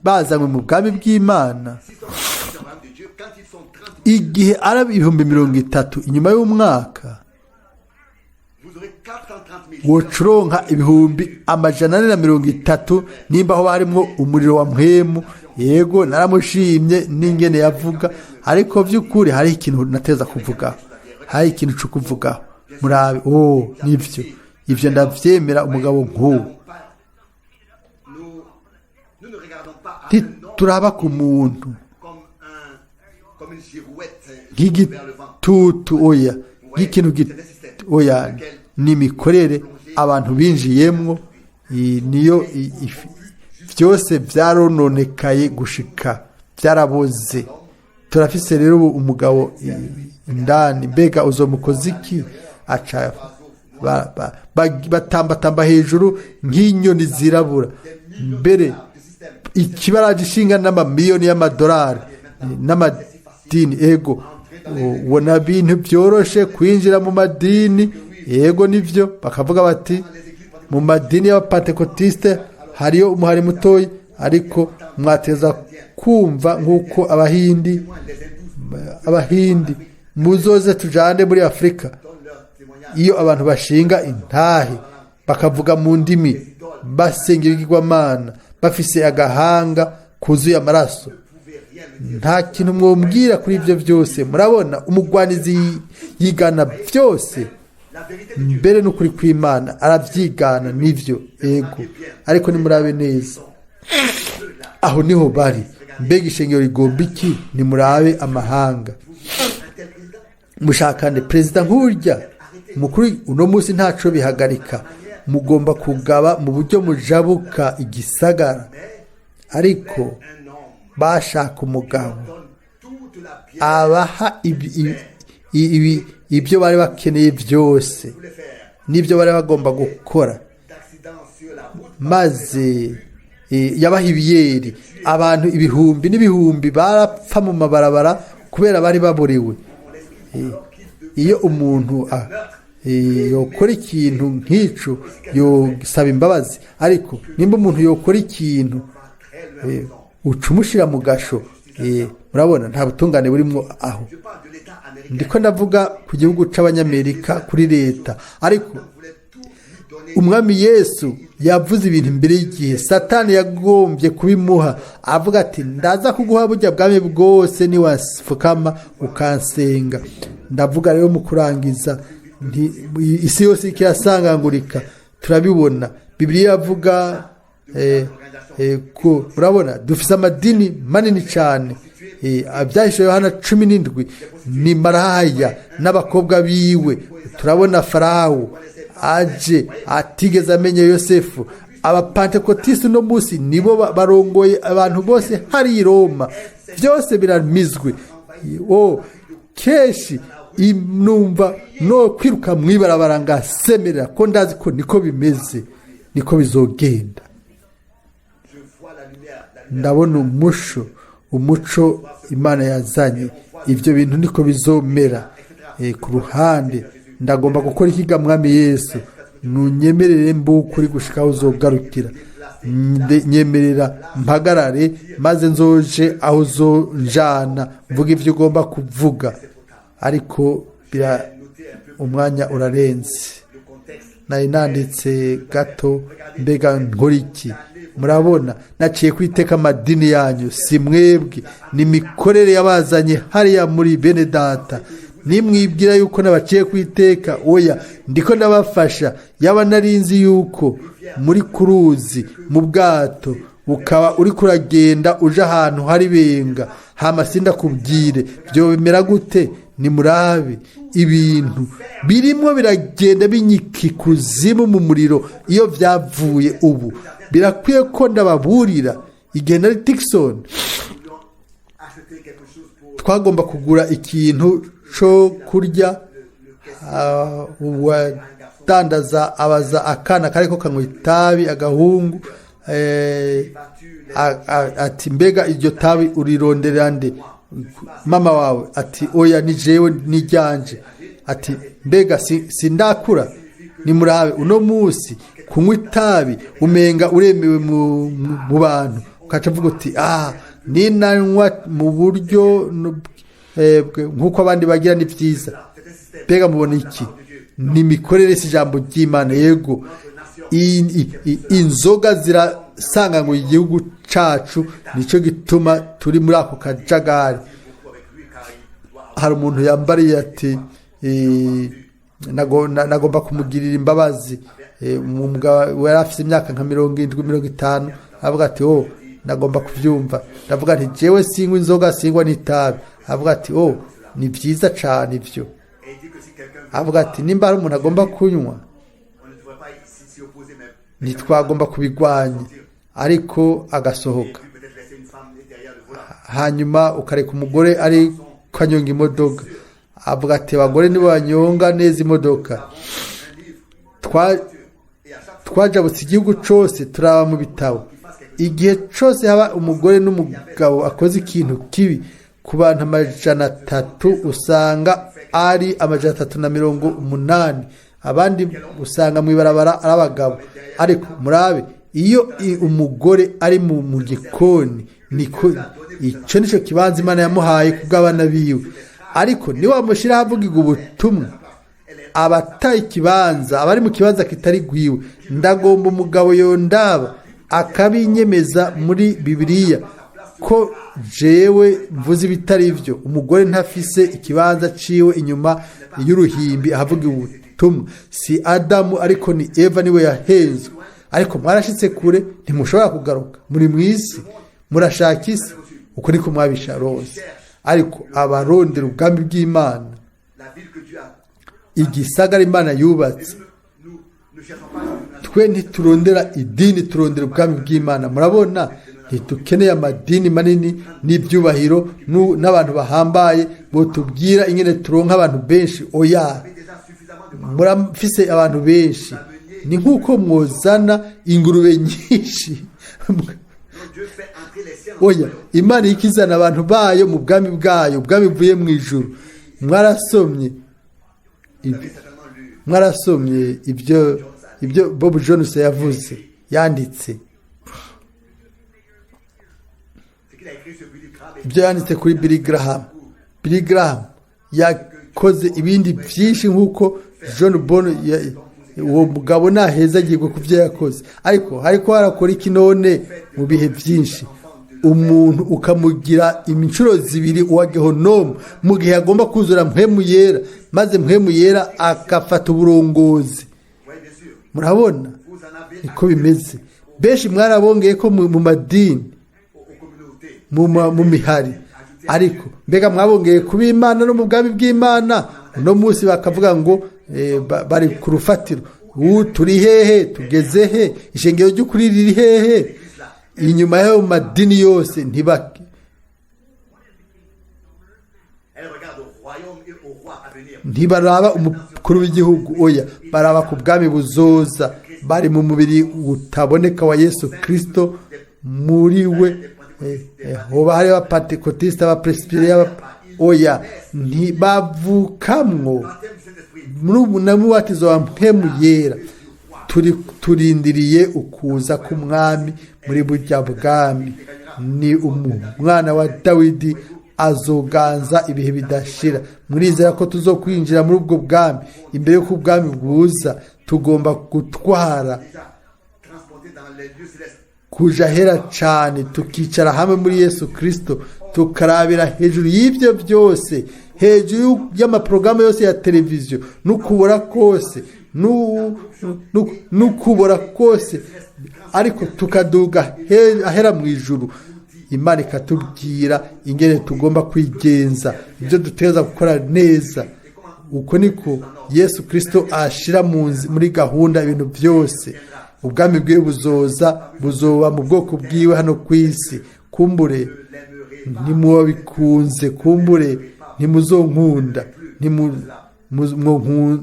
bazanywe mu bwami bw'Imana, s'ils sont dans le royaume de Dieu, quand ils sont 30, igihe ari 30,000 inyuma y'umwaka, vous aurez 430 000. Wocuronka 430,000 nimba aho harimwo umuriro wa mpwemu. Yego, naramushimye n'ingene yavuga, ariko by'ukuri hariho ikintu nateza kuvugaho, hari ikintu cyo kuvugaho. Murabe, oh, nivyo, ivyo ndavyemera, umugabo nk'uwo. Nous, nous ne regardons pas à un homme Ntituraba ku muntu comme une girouette hein, vers le vent. nk'igitutu, oya, nk'ikintu oya, ni imikorere abantu binjiyemwo, niyo byose byarononekaye gushika byaraboze. Turafise rero ubu umugabo indani. Mbega uzomukoze iki? Aca batambatamba hejuru nk'inyoni zirabura. Mbere ikibaraje ishinga n'amamiliyoni y'amadolari n'amadini. Ego, ubona bintu byoroshe kwinjira mu madini. Yego, nivyo, bakavuga bati mu madini y'abapantekotiste hariyo umuhari mutoyi, ariko mwateza kumva nk'uko abahindi, muzoze tujane muri Afurika, iyo abantu bashinga intahe bakavuga mu ndimi, basenga ibigirwamana, bafise agahanga kuzuye amaraso, nta kintu mwombwira kuri ibyo byose. Murabona, umugwanizi yigana byose, La vérité de Dieu. mbere n'ukuri kw'Imana arabyigana. Nivyo, ego, ariko nimurabe neza, aho niho bari. Mbega ishengero rigomba iki? Nimurabe amahanga. Un tel président, Mushakane perezida nk'urya mukuru uno munsi, ntaco bihagarika. Mugomba kugaba mu buryo mujabuka igisagara, ariko un homme bashaka umugabo donne toute la bière abaha ibyo bari bakeneye byose voulait faire n'ibyo bari bagomba gukora. d'accidents sur la route. Maze Yabaha ibiyeri, abantu ibihumbi n'ibihumbi barapfa mu mabarabara kubera bari baborewe. Iyo umuntu yokora ikintu nk'ico, yosaba imbabazi, ariko nimba umuntu yokora ikintu, uca umushira mu gasho. Murabona, nta butungane burimwo aho. Je parle de l'État américain. Ndiko ndavuga ku gihugu c'Abanyamerika, kuri leta, ariko Voulait tout lui donner. Umwami Yesu yavuze ibintu imbere y'igihe. Satani yagombye kubimuha, avuga ati: "Ndaza kuguha burya bwami bwose niwafukama ukansenga." Ndavuga rero mu kurangiza nti isi yose ikirasangangurika, turabibona. Bibiliya iravuga ko, murabona, dufise amadini manini cyane. Ibyahishe Yohana 17 ni maraya n'abakobwa biwe. Turabona Farawo aje atigeze amenya Yosefu. Abapantekotisi uno munsi nibo barongoye abantu bose hari i Roma. Byose biramizwe. O kenshi numva no kwiruka mwibarabara ngasemerera, ko ndazi ko niko bimeze, niko bizogenda. Je vois la lumière, la lumière. Ndabona umuco Imana yazanye. Ibyo bintu niko bizomera. Ku ruhande ndagomba gukora ikiga. Mwami Yesu, nunyemerere mbukuri gushika aho uzogarukira. Nyemerera mpagarare, maze nzoje aho uzonjana, mvuga ibyo ugomba kuvuga, ariko umwanya urarenze. Le contexte. Nari nanditse gato. Mbega nkora iki? Murabona, naciye kwiteka amadini yanyu. Si mwebwe, ni imikorere yabazanye hariya muri bene data. Nimwibwira yuko nabaciye kwiteka, oya, ndiko ndabafasha. Yaba narinzi yuko muri kuruzi mu bwato, ukaba uri kuragenda uje ahantu hari benga, hama sindakubwire, byo bimera gute? Nimurabe ibintu birimo biragenda binyika ikuzimu mu muriro iyo byavuye. Ubu birakwiye ko ndababurira. Igihe nari Tucson, Acheter quelque chose pour twagomba kugura ikintu cyo kurya. Uwadandaza abaza akana kariko kanywa itabi, agahungu, ati: "Mbega iryo tabi urirondera nde? Mama wawe?" Ati: "Oya, ni jewe, niryanje." Ati: "Mbega sindakura?" Nimurabe uno munsi, kunywa itabi umenga uremewe mu bantu, ukaca uvuga uti: "Ah, ninanywa mu buryo nk'uko abandi bagira, ni byiza." Mbega mubona iki? Ni imikorere, si ijambo ry'Imana. Yego, inzoga zirasanganywe igihugu cacu, nicyo gituma turi muri ako kajagari. Hari umuntu yambariye ati nagomba kumugirira imbabazi. Umugabo yari afite imyaka nka 70, 50, avuga ati: "Oh, nagomba kubyumva." Ndavuga nti: "Jewe sinywa inzoga, sinywa n'itabi." Avuga ati: "Oh, ni byiza cyane ibyo." Et il dit que si quelqu'un veut, Avuga ati nimba hari umuntu agomba kunywa, on ne devrait pas s'y opposer, mais ntitwagomba kubigwanya, ariko agasohoka. puis peut-être laisser une femme derrière le volant. Hanyuma ukareka umugore ari kanyonga imodoka. Avuga ati abagore nibo banyonga neza imodoka. Twajabutse igihugu cose, turaba mu bitabo. Igihe cose haba umugore n'umugabo akoze ikintu kibi, ku bantu 300 usanga ari 380, abandi usanga mu ibarabara ari abagabo. Ariko murabe iyo umugore ari mu gikoni, niko icyo nicyo kibanza Imana yamuhaye ku bw'abana biwe. Ariko niwamushyiraho avuga ubutumwa, abataye ikibanza, abari mu kibanza kitari gwiwe. Ndagomba umugabo yondaba akabinyemeza muri Bibiliya ko jewe mvuze ibitari byo. Umugore ntafise ikibanza ciwe inyuma y'uruhimbi ahavuga ubutumwa. Si Adamu, ariko ni Eva, niwe yahenzwe. Ariko mwarashitse kure, ntimushobora kugaruka. Muri mw'isi, murashaka isi, uko niko mwabisharose. Ariko abarondera ubwami bw'Imana, La ville que Dieu a. igisagara Imana yubatse. Nous ne cherchons pas une Twe ntiturondera idini, turondera ubwami bw'Imana. Murabona, ntidukeneye amadini manini n'ibyubahiro n'abantu bahambaye botubwira ingene turonka abantu benshi. Oya, déjà suffisamment de murafise abantu benshi. Ni nk'uko mwozana ingurube nyinshi. Oya, Imana ikizana abantu bayo mu bwami bwayo, ubwami buvuye mu ijuru. Mwarasomye Vous avez certainement lu Mwarasomye ibyo Bob Jones yavuze, yanditse, ce qu'il a écrit sur Billy Graham. Ibyo yanditse kuri Billy Graham. Billy Graham yakoze ibindi byinshi nk'uko John Bon, uwo mugabo ntahezagirwe ku byo yakoze, ariko hariko harakora iki none mu bihe byinshi? Umuntu ukamugira inshuro zibiri uwa gehonomu mu gihe agomba kuzura Mpwemu Yera, maze Mpwemu Yera agafata uburongozi. Oui, bien sûr. Murabona, Vous en avez niko bimeze. Benshi mwarabongeye ko mu madini, aux communautés. mu mihari, ariko mbega mwabongeye kuba Imana no mu bwami bw'Imana? Uno munsi bakavuga ngo bari ku rufatiro. Ubu turi hehe? Tugeze he? Ishengero ry'ukuri riri hehe inyuma y'ayo madini yose? Ntiba Elle regarde au royaume et au roi à venir. Ntibaraba umukuru w'igihugu, oya, baraba ku bwami buzoza. Bari mu mubiri utaboneka wa Yesu Kirisito. Muri we hoba hariho abapantekotisite, abapresibiriya? Oya, ntibavukamwo Baptême du Saint-Esprit. muri ubu na mubatizo wa Mpwemu Yera. Turi turindiriye ukuza k'umwami muri burya bwami. Ni umwana wa Dawidi, azoganza ibihe bidashira. Murizera ko tuzokwinjira muri ubwo bwami? Imbere y'uko ubwami bwuza, tugomba gutwara, Déjà transporté dans les lieux célestes. kuja ahera cane, tukicara hamwe muri Yesu Kirisito, tukarabira hejuru y'ibyo byose, hejuru y'amaporogaramu yose ya televiziyo n'ukubora kose n'ukubora kose, ariko tukaduga ahera mu ijuru. Imana ikatubwira ingene tugomba kwigenza, ibyo duteza gukora neza. Uko niko Yesu Kirisito ashira muri gahunda ibintu byose. Ubwami bwiwe buzoza, buzoba mu bwoko bwiwe hano ku isi. Kumbure ntimubikunze, kumbure ntimuzonkunda,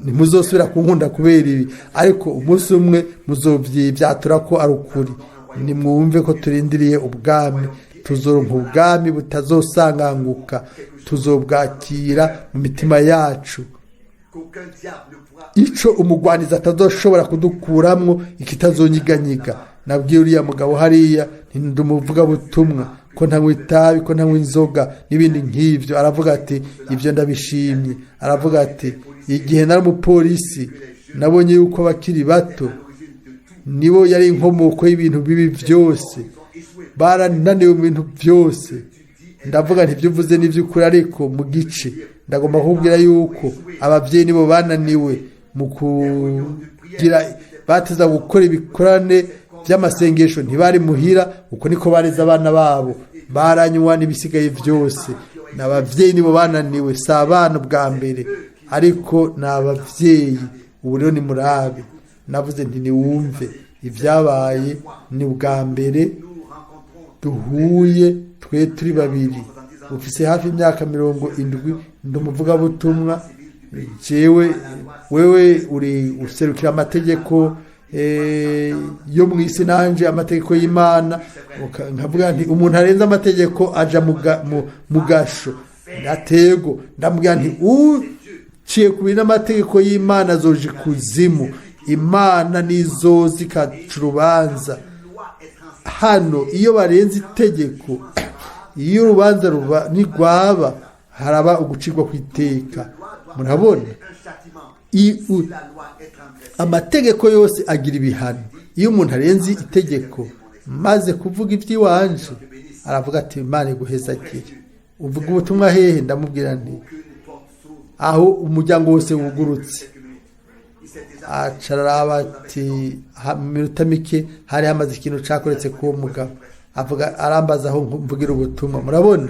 ntimuzosubira kunkunda kubera ibi, ariko umunsi umwe muzobyibatura ko ari ukuri. Nimwumve ko turindiriye ubwami. Tuzoronka ubwami butazosanganguka, tuzobwakira mu mitima yacu, Qu'aucun diable ne pourra ico umugwanizi atazoshobora kudukuramwo, ikitazonyiganyiga. Nabwiye uriya mugabo hariya nti umuvugabutumwa, ko ntanywa itabi, ko ntanywa inzoga n'ibindi nk'ivyo. Aravuga ati: "Ibyo ndabishimye." Aravuga ati: "Igihe nari umupolisi, nabonye yuko abakiri bato à l'origine de tout. nibo yari inkomoko y'ibintu bibi byose, barananiwe mu bintu byose." Ndavuga nti: "Ibyo uvuze n'iby'ukuri, ariko mu gice ndagomba kukubwira yuko ababyeyi nibo bananiwe mu kugira bateza gukora ibikorane by'amasengesho. Ntibari muhira, uko niko bareze abana babo, baranywa n'ibisigaye byose. Ni ababyeyi nibo bananiwe, si abana ubwa mbere, ariko ni ababyeyi." Ubu rero ni murabe. Navuze nti: "Niwumve ibyabaye, ni ubwa mbere Nous rencontrons duhuye twe turi babiri. Ufise hafi imyaka 70, ndi umuvugabutumwa jewe, wewe uri userukira amategeko yo mu isi, nanje amategeko y'Imana." Nkavuga nti: "Umuntu arenze amategeko aja mu gasho." Ndatego ndamubwira nti: "Uciye ku bintu n'amategeko y'Imana azoja ikuzimu. Imana nizoza ikaca urubanza." Loi est transcendante. Hano iyo barenze itegeko, iyo urubanza ruba ntigwaba, haraba ugucirwa ku iteka. Murabona? Un châtiment. Si la loi est transgressée, Amategeko yose agira ibihano iyo umuntu arenze itegeko. Maze kuvuga iby'iwanje, aravuga ati: "Imana iguhezagire. Uvuga ubutumwa hehe?" Ndamubwira nti: aucune porte s'ouvre. "Aho umuryango wose wugurutse." Quelques minutes. Il s'est déjà Aca araraba ati mu minota mike hari hamaze ikintu cakoretse k'uwo mugabo. Avuga, arambaza aho mvugira ubutumwa. Murabona,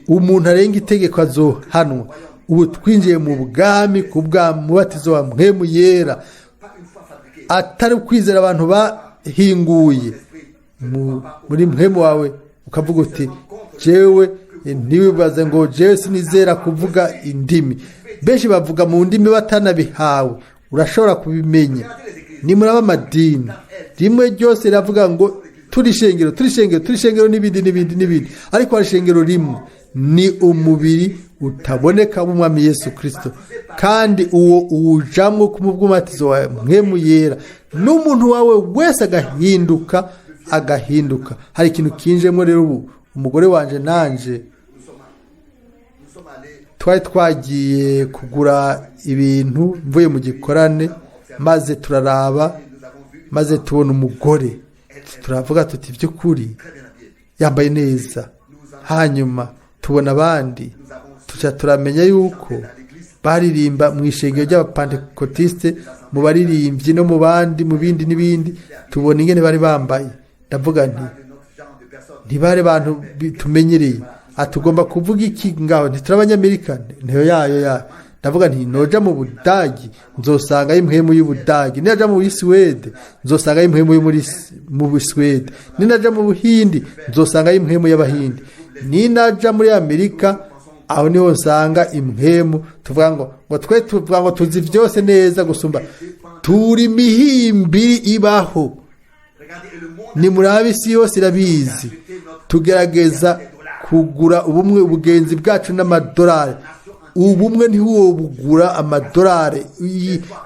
umuntu arenga itegeko azohanwa. Ubu twinjiye mu bwami ku bwa mubatizo wa Mpwemu Yera, pas une foi fabriquée. atari ukwizera abantu bahinguye. Muri mpwemu wawe ukavuga uti: "Jewe," ntiwibaze ngo: "Jewe sinizera kuvuga indimi." Benshi bavuga mu ndimi batanabihawe, urashobora kubimenya. Nimuraba amadini, rimwe ryose riravuga ngo Turi ishengero, turi ishengero, turi ishengero, n'ibindi n'ibindi n'ibindi, ariko hari ishengero rimwe, ni umubiri utaboneka w'Umwami Yesu Kirisito, kandi uwo uwujamwo ku mubwumatizo wawe Mpwemu Yera, n'umuntu wawe wese agahinduka, agahinduka. Hari ikintu kinjemo rero. Ubu umugore wanje nanje Nous sommes allés twari twagiye kugura ibintu mvuye mu gikorane, maze turaraba, maze tubona umugore, turavuga tuti: "By'ukuri très bien habillés. yambaye neza." Hanyuma tubona abandi, tuca turamenya yuko baririmba mu ishengero ry'Abapantekotiste, mu baririmbyi no mu bandi, mu bindi n'ibindi. Tubona ingene bari bambaye, ndavuga nti: De notre genre de personnes. "Ntibari abantu tumenyereye." Atugomba kuvuga iki ngaho? Ntituri Abanyamerika? Ntiyo yayo yayo. Ndavuga nti: "Noja mu Budagi nzosanga impwemu y'Ubudagi, ninaja mu Suwede nzosanga impwemu yo mu Busuwede, ninaja mu Buhindi nzosanga impwemu y'Abahindi, ninaja muri Amerika aho niho nsanga impwemu." Tuvuga ngo twe tuvuga ngo tuzi byose neza gusumba, turi imihimbiri ibaho. Regardez, et le monde Nimurabe, isi yose irabizi. Tugerageza kugura ubumwe, ubugenzi bwacu n'amadolari. Ubumwe ntiwobugura amadolari.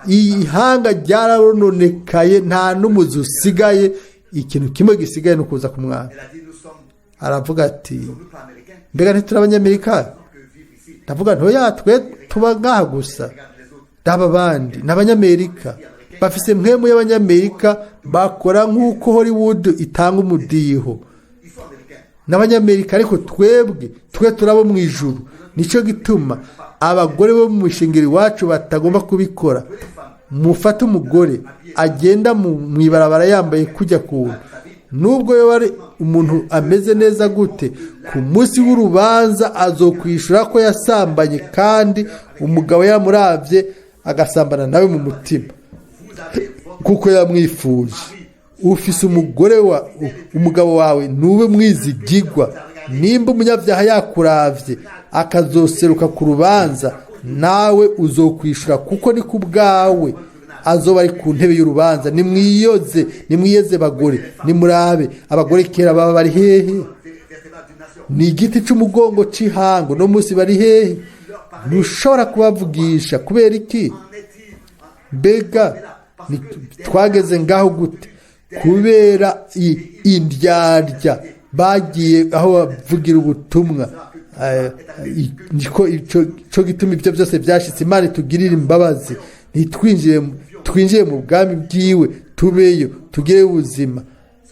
Ihanga ryarononekaye, nta n'umuzi usigaye. Ikintu kimwe gisigaye ni ukuza ku Mwami. Elle a dit: nous sommes, Aravuga ati: nous pas Américains, "Mbega ntituri Abanyamerika?" que vivre ici. Ndavuga nti: "Oya, twe tuba ngaha gusa." Regarde les autres. Ndaba abandi ni Abanyamerika, bafise mpwemu y'Abanyamerika, bakora nk'uko Hollywood itanga umudiho. Ils sont Américains. N'Abanyamerika, ariko twebwe twe turabo mu ijuru. Nicyo gituma abagore bo mu ishengero iwacu batagomba kubikora. Mufate umugore agenda mu ibarabara yambaye kujya kuntu, nubwo yoba ari umuntu ameze neza gute, ku munsi w'urubanza azokwishura ko yasambanye, kandi umugabo yamuravye agasambana nawe mu mutima Vous avez votre kuko yamwifuje. Ufise umugore wa umugabo wawe, ntube mwizigigwa. Nimba umunyabyaha yakuravye, akazoseruka ku rubanza, nawe uzokwishura, kuko ni ku bwawe azoba ari ku ntebe y'urubanza. Nimwiyoze, nimwiyeze bagore. Nimurabe abagore kera baba bari hehe? Vertébrale d'une nation. Ni igiti c'umugongo c'ihango. No munsi bari hehe? Ntushobora kubavugisha. Kubera iki? En est-il Mbega twageze ngaho gute? Kubera indyarya bagiye aho bavugira ubutumwa. Niko ico gituma ibyo byose byashitse. Imana itugirire imbabazi, ntitwinjire, twinjire mu bwami bwiwe, tubeyo, tugire ubuzima.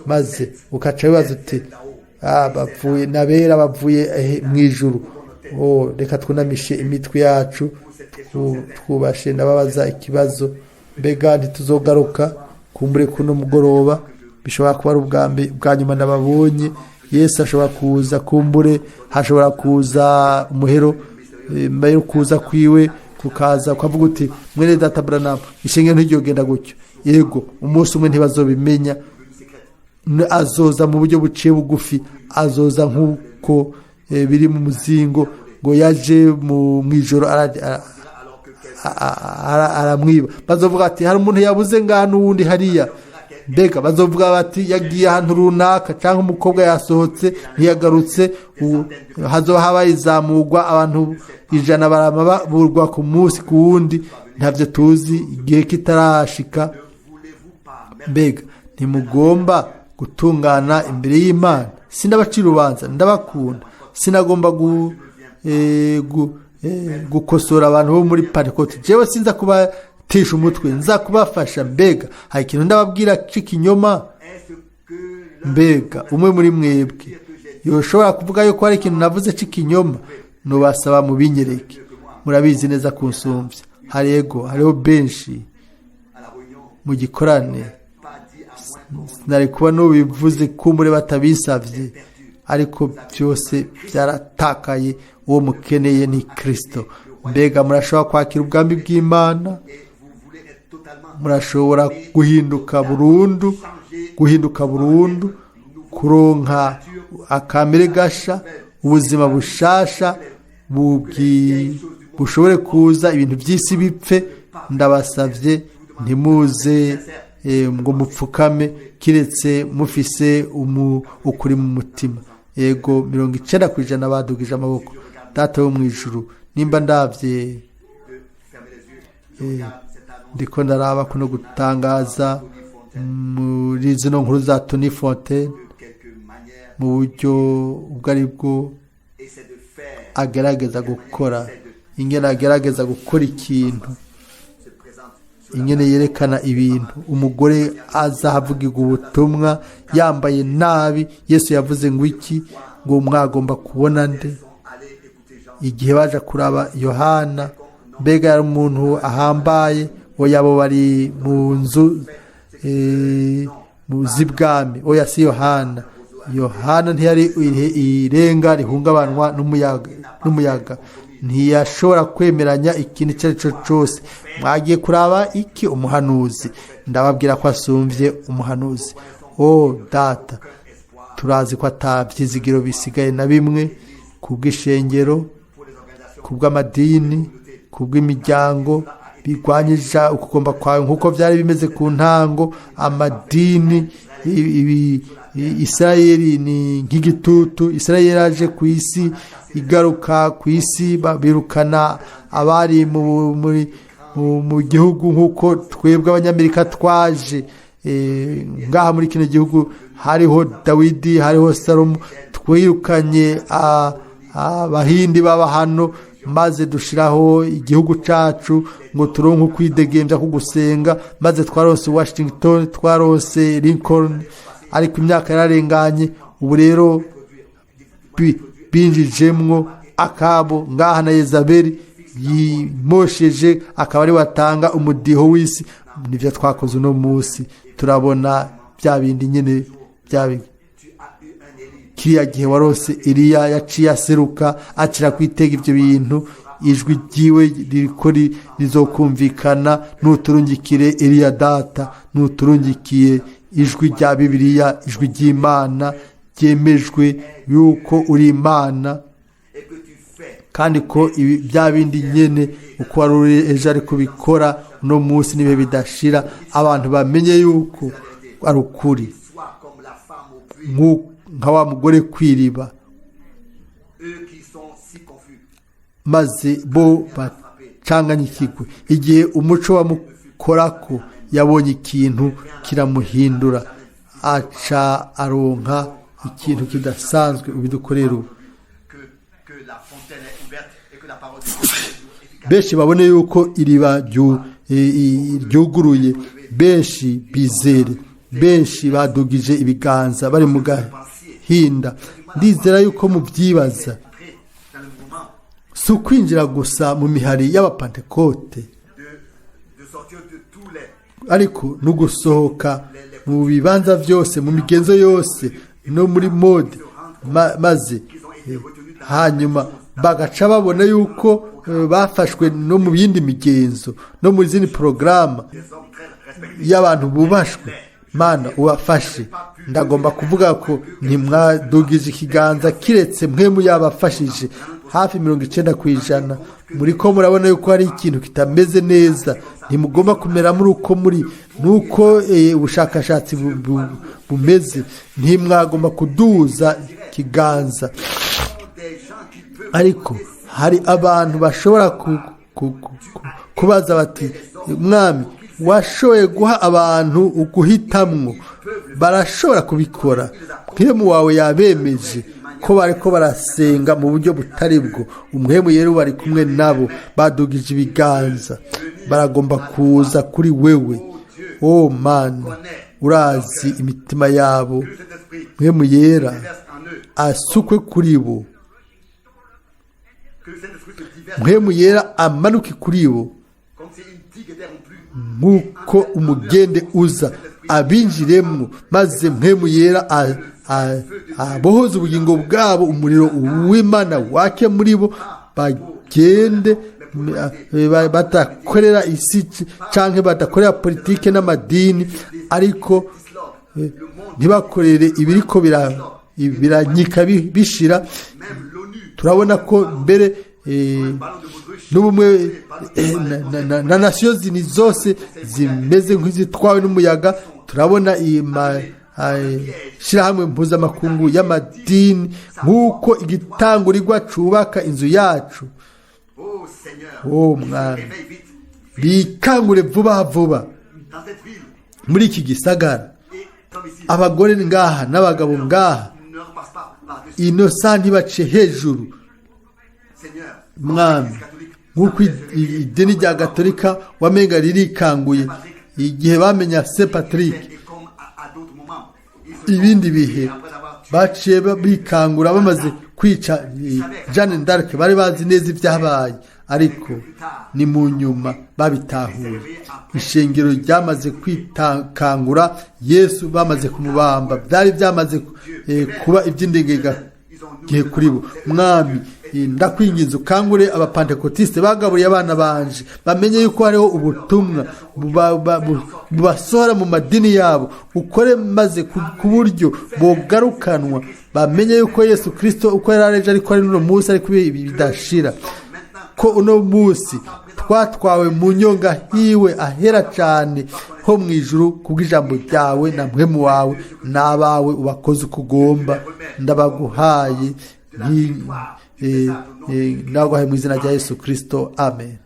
Maze ukaca wibaza uti: "Ah, bapfuye n'abera bavuye mu ijuru." Oh, reka twunamishe imitwe yacu, twubashe. Ndababaza ikibazo: mbega ntituzogaruka kumbure kuno mugoroba? Bishobora kuba ari ubwa bwa nyuma ndababonye. Yesu ashobora kuza kumbure, hashobora kuza umuhero mbere yo kuza kwiwe, kukaza ukavuga uti: "Mwene data Branham, ishengero ntiryogenda gutyo." Yego, umunsi umwe ntibazobimenya. Azoza mu buryo buciye bugufi, azoza nk'uko biri mu muzingo ngo yaje mu ijoro aramwiba. Bazovuga ati: "Hari umuntu yabuze ngaha n'uwundi hariya." Mbega bazovuga bati: "Yagiye ahantu runaka", cyangwa umukobwa yasohotse ntiyagarutse. Hazoba habaye izamurwa, abantu 100 barama baburwa ku munsi ku wundi. Ntabyo tuzi igihe kitarashika. Mbega ntimugomba gutungana imbere y'Imana? Sindabacira urubanza, ndabakunda. Sinagomba gukosora abantu bo muri Pantekote. Jewe sinza kubatisha umutwe, nza kubafasha. Mbega hari ikintu ndababwira c'ikinyoma? Est-ce que l'un Mbega umwe muri mwebwe yoshobora kuvuga yuko hari ikintu navuze c'ikinyoma? Nubasaba mubinyereke. Murabizi neza kunsumvya. Hari, ego, hariho benshi à la réunion mu gikorane pas dit à moins qu'on sinari kuba nubivuze kumbure batabisavye, ariko byose byaratakaye. Uwo mukeneye ni Kristo. Mbega murashobora kwakira ubwami bw'Imana? Et vous voulez être totalement Murashobora guhinduka burundu, guhinduka burundu, kuronka akamere gasha, ubuzima bushasha bushobore kuza, ibintu by'isi bipfe? Ndabasavye ntimuze. ngo mupfukame kiretse mufise ukuri mu mutima. Yego, 90% badugije amaboko. Data wo mu ijuru, nimba ndabye ndiko ndaraba kuno gutangaza muri zino nkuru za Tony Fontaine, mu buryo ubwo ari bwo agerageza gukora, ingene agerageza gukora ikintu, ingene yerekana ibintu. Umugore aza ahavugirwa ubutumwa yambaye nabi. Yesu yavuze ngo iki? Ngo mwagomba kubona nde? Igihe baje kuraba Yohana, mbega yari umuntu ahambaye? Oya, abo bari mu nzu z'ibwami. Oya, si Yohana. Yohana ntiyari irenga rihungabanwa n'umuyaga, ntiyashobora kwemeranya ikintu icyo ari cyo cyose. Mwagiye kuraba iki? Umuhanuzi? Ndababwira ko asumbye umuhanuzi. O Data, turazi ko atabyizigiro bisigaye na bimwe ku bw'ishengero, ku bw'amadini, ku bw'imiryango birwanyije ukugomba kwawe nk'uko byari bimeze ku ntango. Amadini, Isirayeli ni nk'igitutu. Isirayeli yaje ku isi, igaruka ku isi, birukana abari mu gihugu, nk'uko twebwe Abanyamerika twaje ngaha muri kino gihugu. Hariho Dawidi, hariho Salomo. Twirukanye Abahindi baba hano, maze dushiraho igihugu cacu ngo turonke ukwidegembya ko gusenga. Maze twaronse Washington, twaronse Lincoln, ariko imyaka yararenganye. Ubu rero binjijemwo Akabo ngaha na Yezabeli yimosheje, akaba ari watanga umudiho w'isi. Nivyo twakoze uno munsi, turabona bya bindi nyene bya kiriya gihe. Warose Eliya, yaciye aseruka, acira kwitega ibyo bintu. Ijwi ryiwe ririko rizokumvikana. Nuturungikire Eliya, Data, nuturungikiye ijwi rya Bibiliya, ijwi ry'Imana ryemejwe yuko uri Imana, kandi ko ibi bya bindi nyene uko wari uri ejo ariko bikora uno munsi n'ibihe bidashira. Abantu bamenye yuko ari ukuri, nka wa mugore kw'iriba, maze bo bacanganyikirwe. Igihe umuco wamukorako, yabonye ikintu kiramuhindura, aca aronka ikintu kidasanzwe. Ubidukorera ubu, benshi babone yuko iriba ryuguruye, benshi bizere. Benshi badugije ibiganza bari mu gahinda. Ndizera yuko mubyibaza, si ukwinjira gusa mu mihari y'Abapantekote, ariko no gusohoka mu bibanza byose, mu migenzo yose, no muri mode, maze hanyuma bagaca babona yuko bafashwe no mu yindi migenzo no mu zindi porogaramu y'abantu bubashwe. Mana, ubafashe. Ndagomba kuvuga ko ntimwadugije ikiganza kiretse mwe yabafashije. Hafi 90% muri ko murabona yuko hari ikintu kitameze neza. Ntimugomba kumera muri uko muri nuko ubushakashatsi bumeze. Ntimwagomba kuduza ikiganza, ariko hari abantu bashobora kubaza bati: "Mwami, washoboye guha abantu uguhitamwo, barashobora kubikora. Mpwemu wawe yabemeje ko bariko barasenga mu buryo butari bwo. Umuhemu yera bari kumwe nabo, badugije ibiganza, baragomba kuza kuri wewe. O Mana, urazi imitima yabo. Mpwemu Yera asukwe kuri bo, Mpwemu Yera amanuke kuri bo nk'uko umugende uza, abinjiremo, maze Mpwemu Yera abohoze ubugingo bwabo, umuriro w'Imana wake muri bo, bagende badakorera isi canke badakorera politike n'amadini, ariko ntibakorere ibiriko biranyika bishira. Turabona ko mbere n'ubumwe na nasiyo zini zose zimeze nk'izitwawe n'umuyaga. Turabona iyi shyirahamwe mpuzamakungu y'amadini nk'uko igitangurirwa cubaka inzu yacu. Oh Seigneur, Oh, Mwami, réveille vite bikangure vuba vuba dans cette ville muri iki gisagara, et comme ici, abagore ngaha n'abagabo ngaha, ne repasse pas par-dessus. Ino saha ntibace hejuru. Seigneur, Mwami, l'Église catholique, nk'uko idini rya Gatolika wamenga ririkangura igihe bamenya Saint Patrick, et comme à d'autres moments, ils se ibindi sont bihe réveillés après avoir tué baciye bikangura bamaze kwica Jeanne d'Arc. Bari bazi neza ibyabaye, ariko ni mu nyuma babitahuye. Ishengero ryamaze kwitakangura Yesu bamaze kumubamba. Byari byamaze kuba iby'indengega gihe kuri bo. Mwami, ndakwinginze ukangure Abapantekotiste bagaburiye abana banje, bamenye yuko hariho ubutumwa bubasohora mu madini yabo. Ukore maze ku buryo bogarukanwa, bamenye yuko Yesu Kirisito uko yari areje ariko ari n'uno munsi, ariko ibi bidashira, ko uno munsi twatwawe mu nyonga hiwe ahera cyane ho mu ijuru kubw'ijambo ryawe na Mpwemu wawe. N'abawe ubakoze uko ugomba. Ndabaguhaye, ndabaguhaye mu izina rya Yesu Kirisito, amen.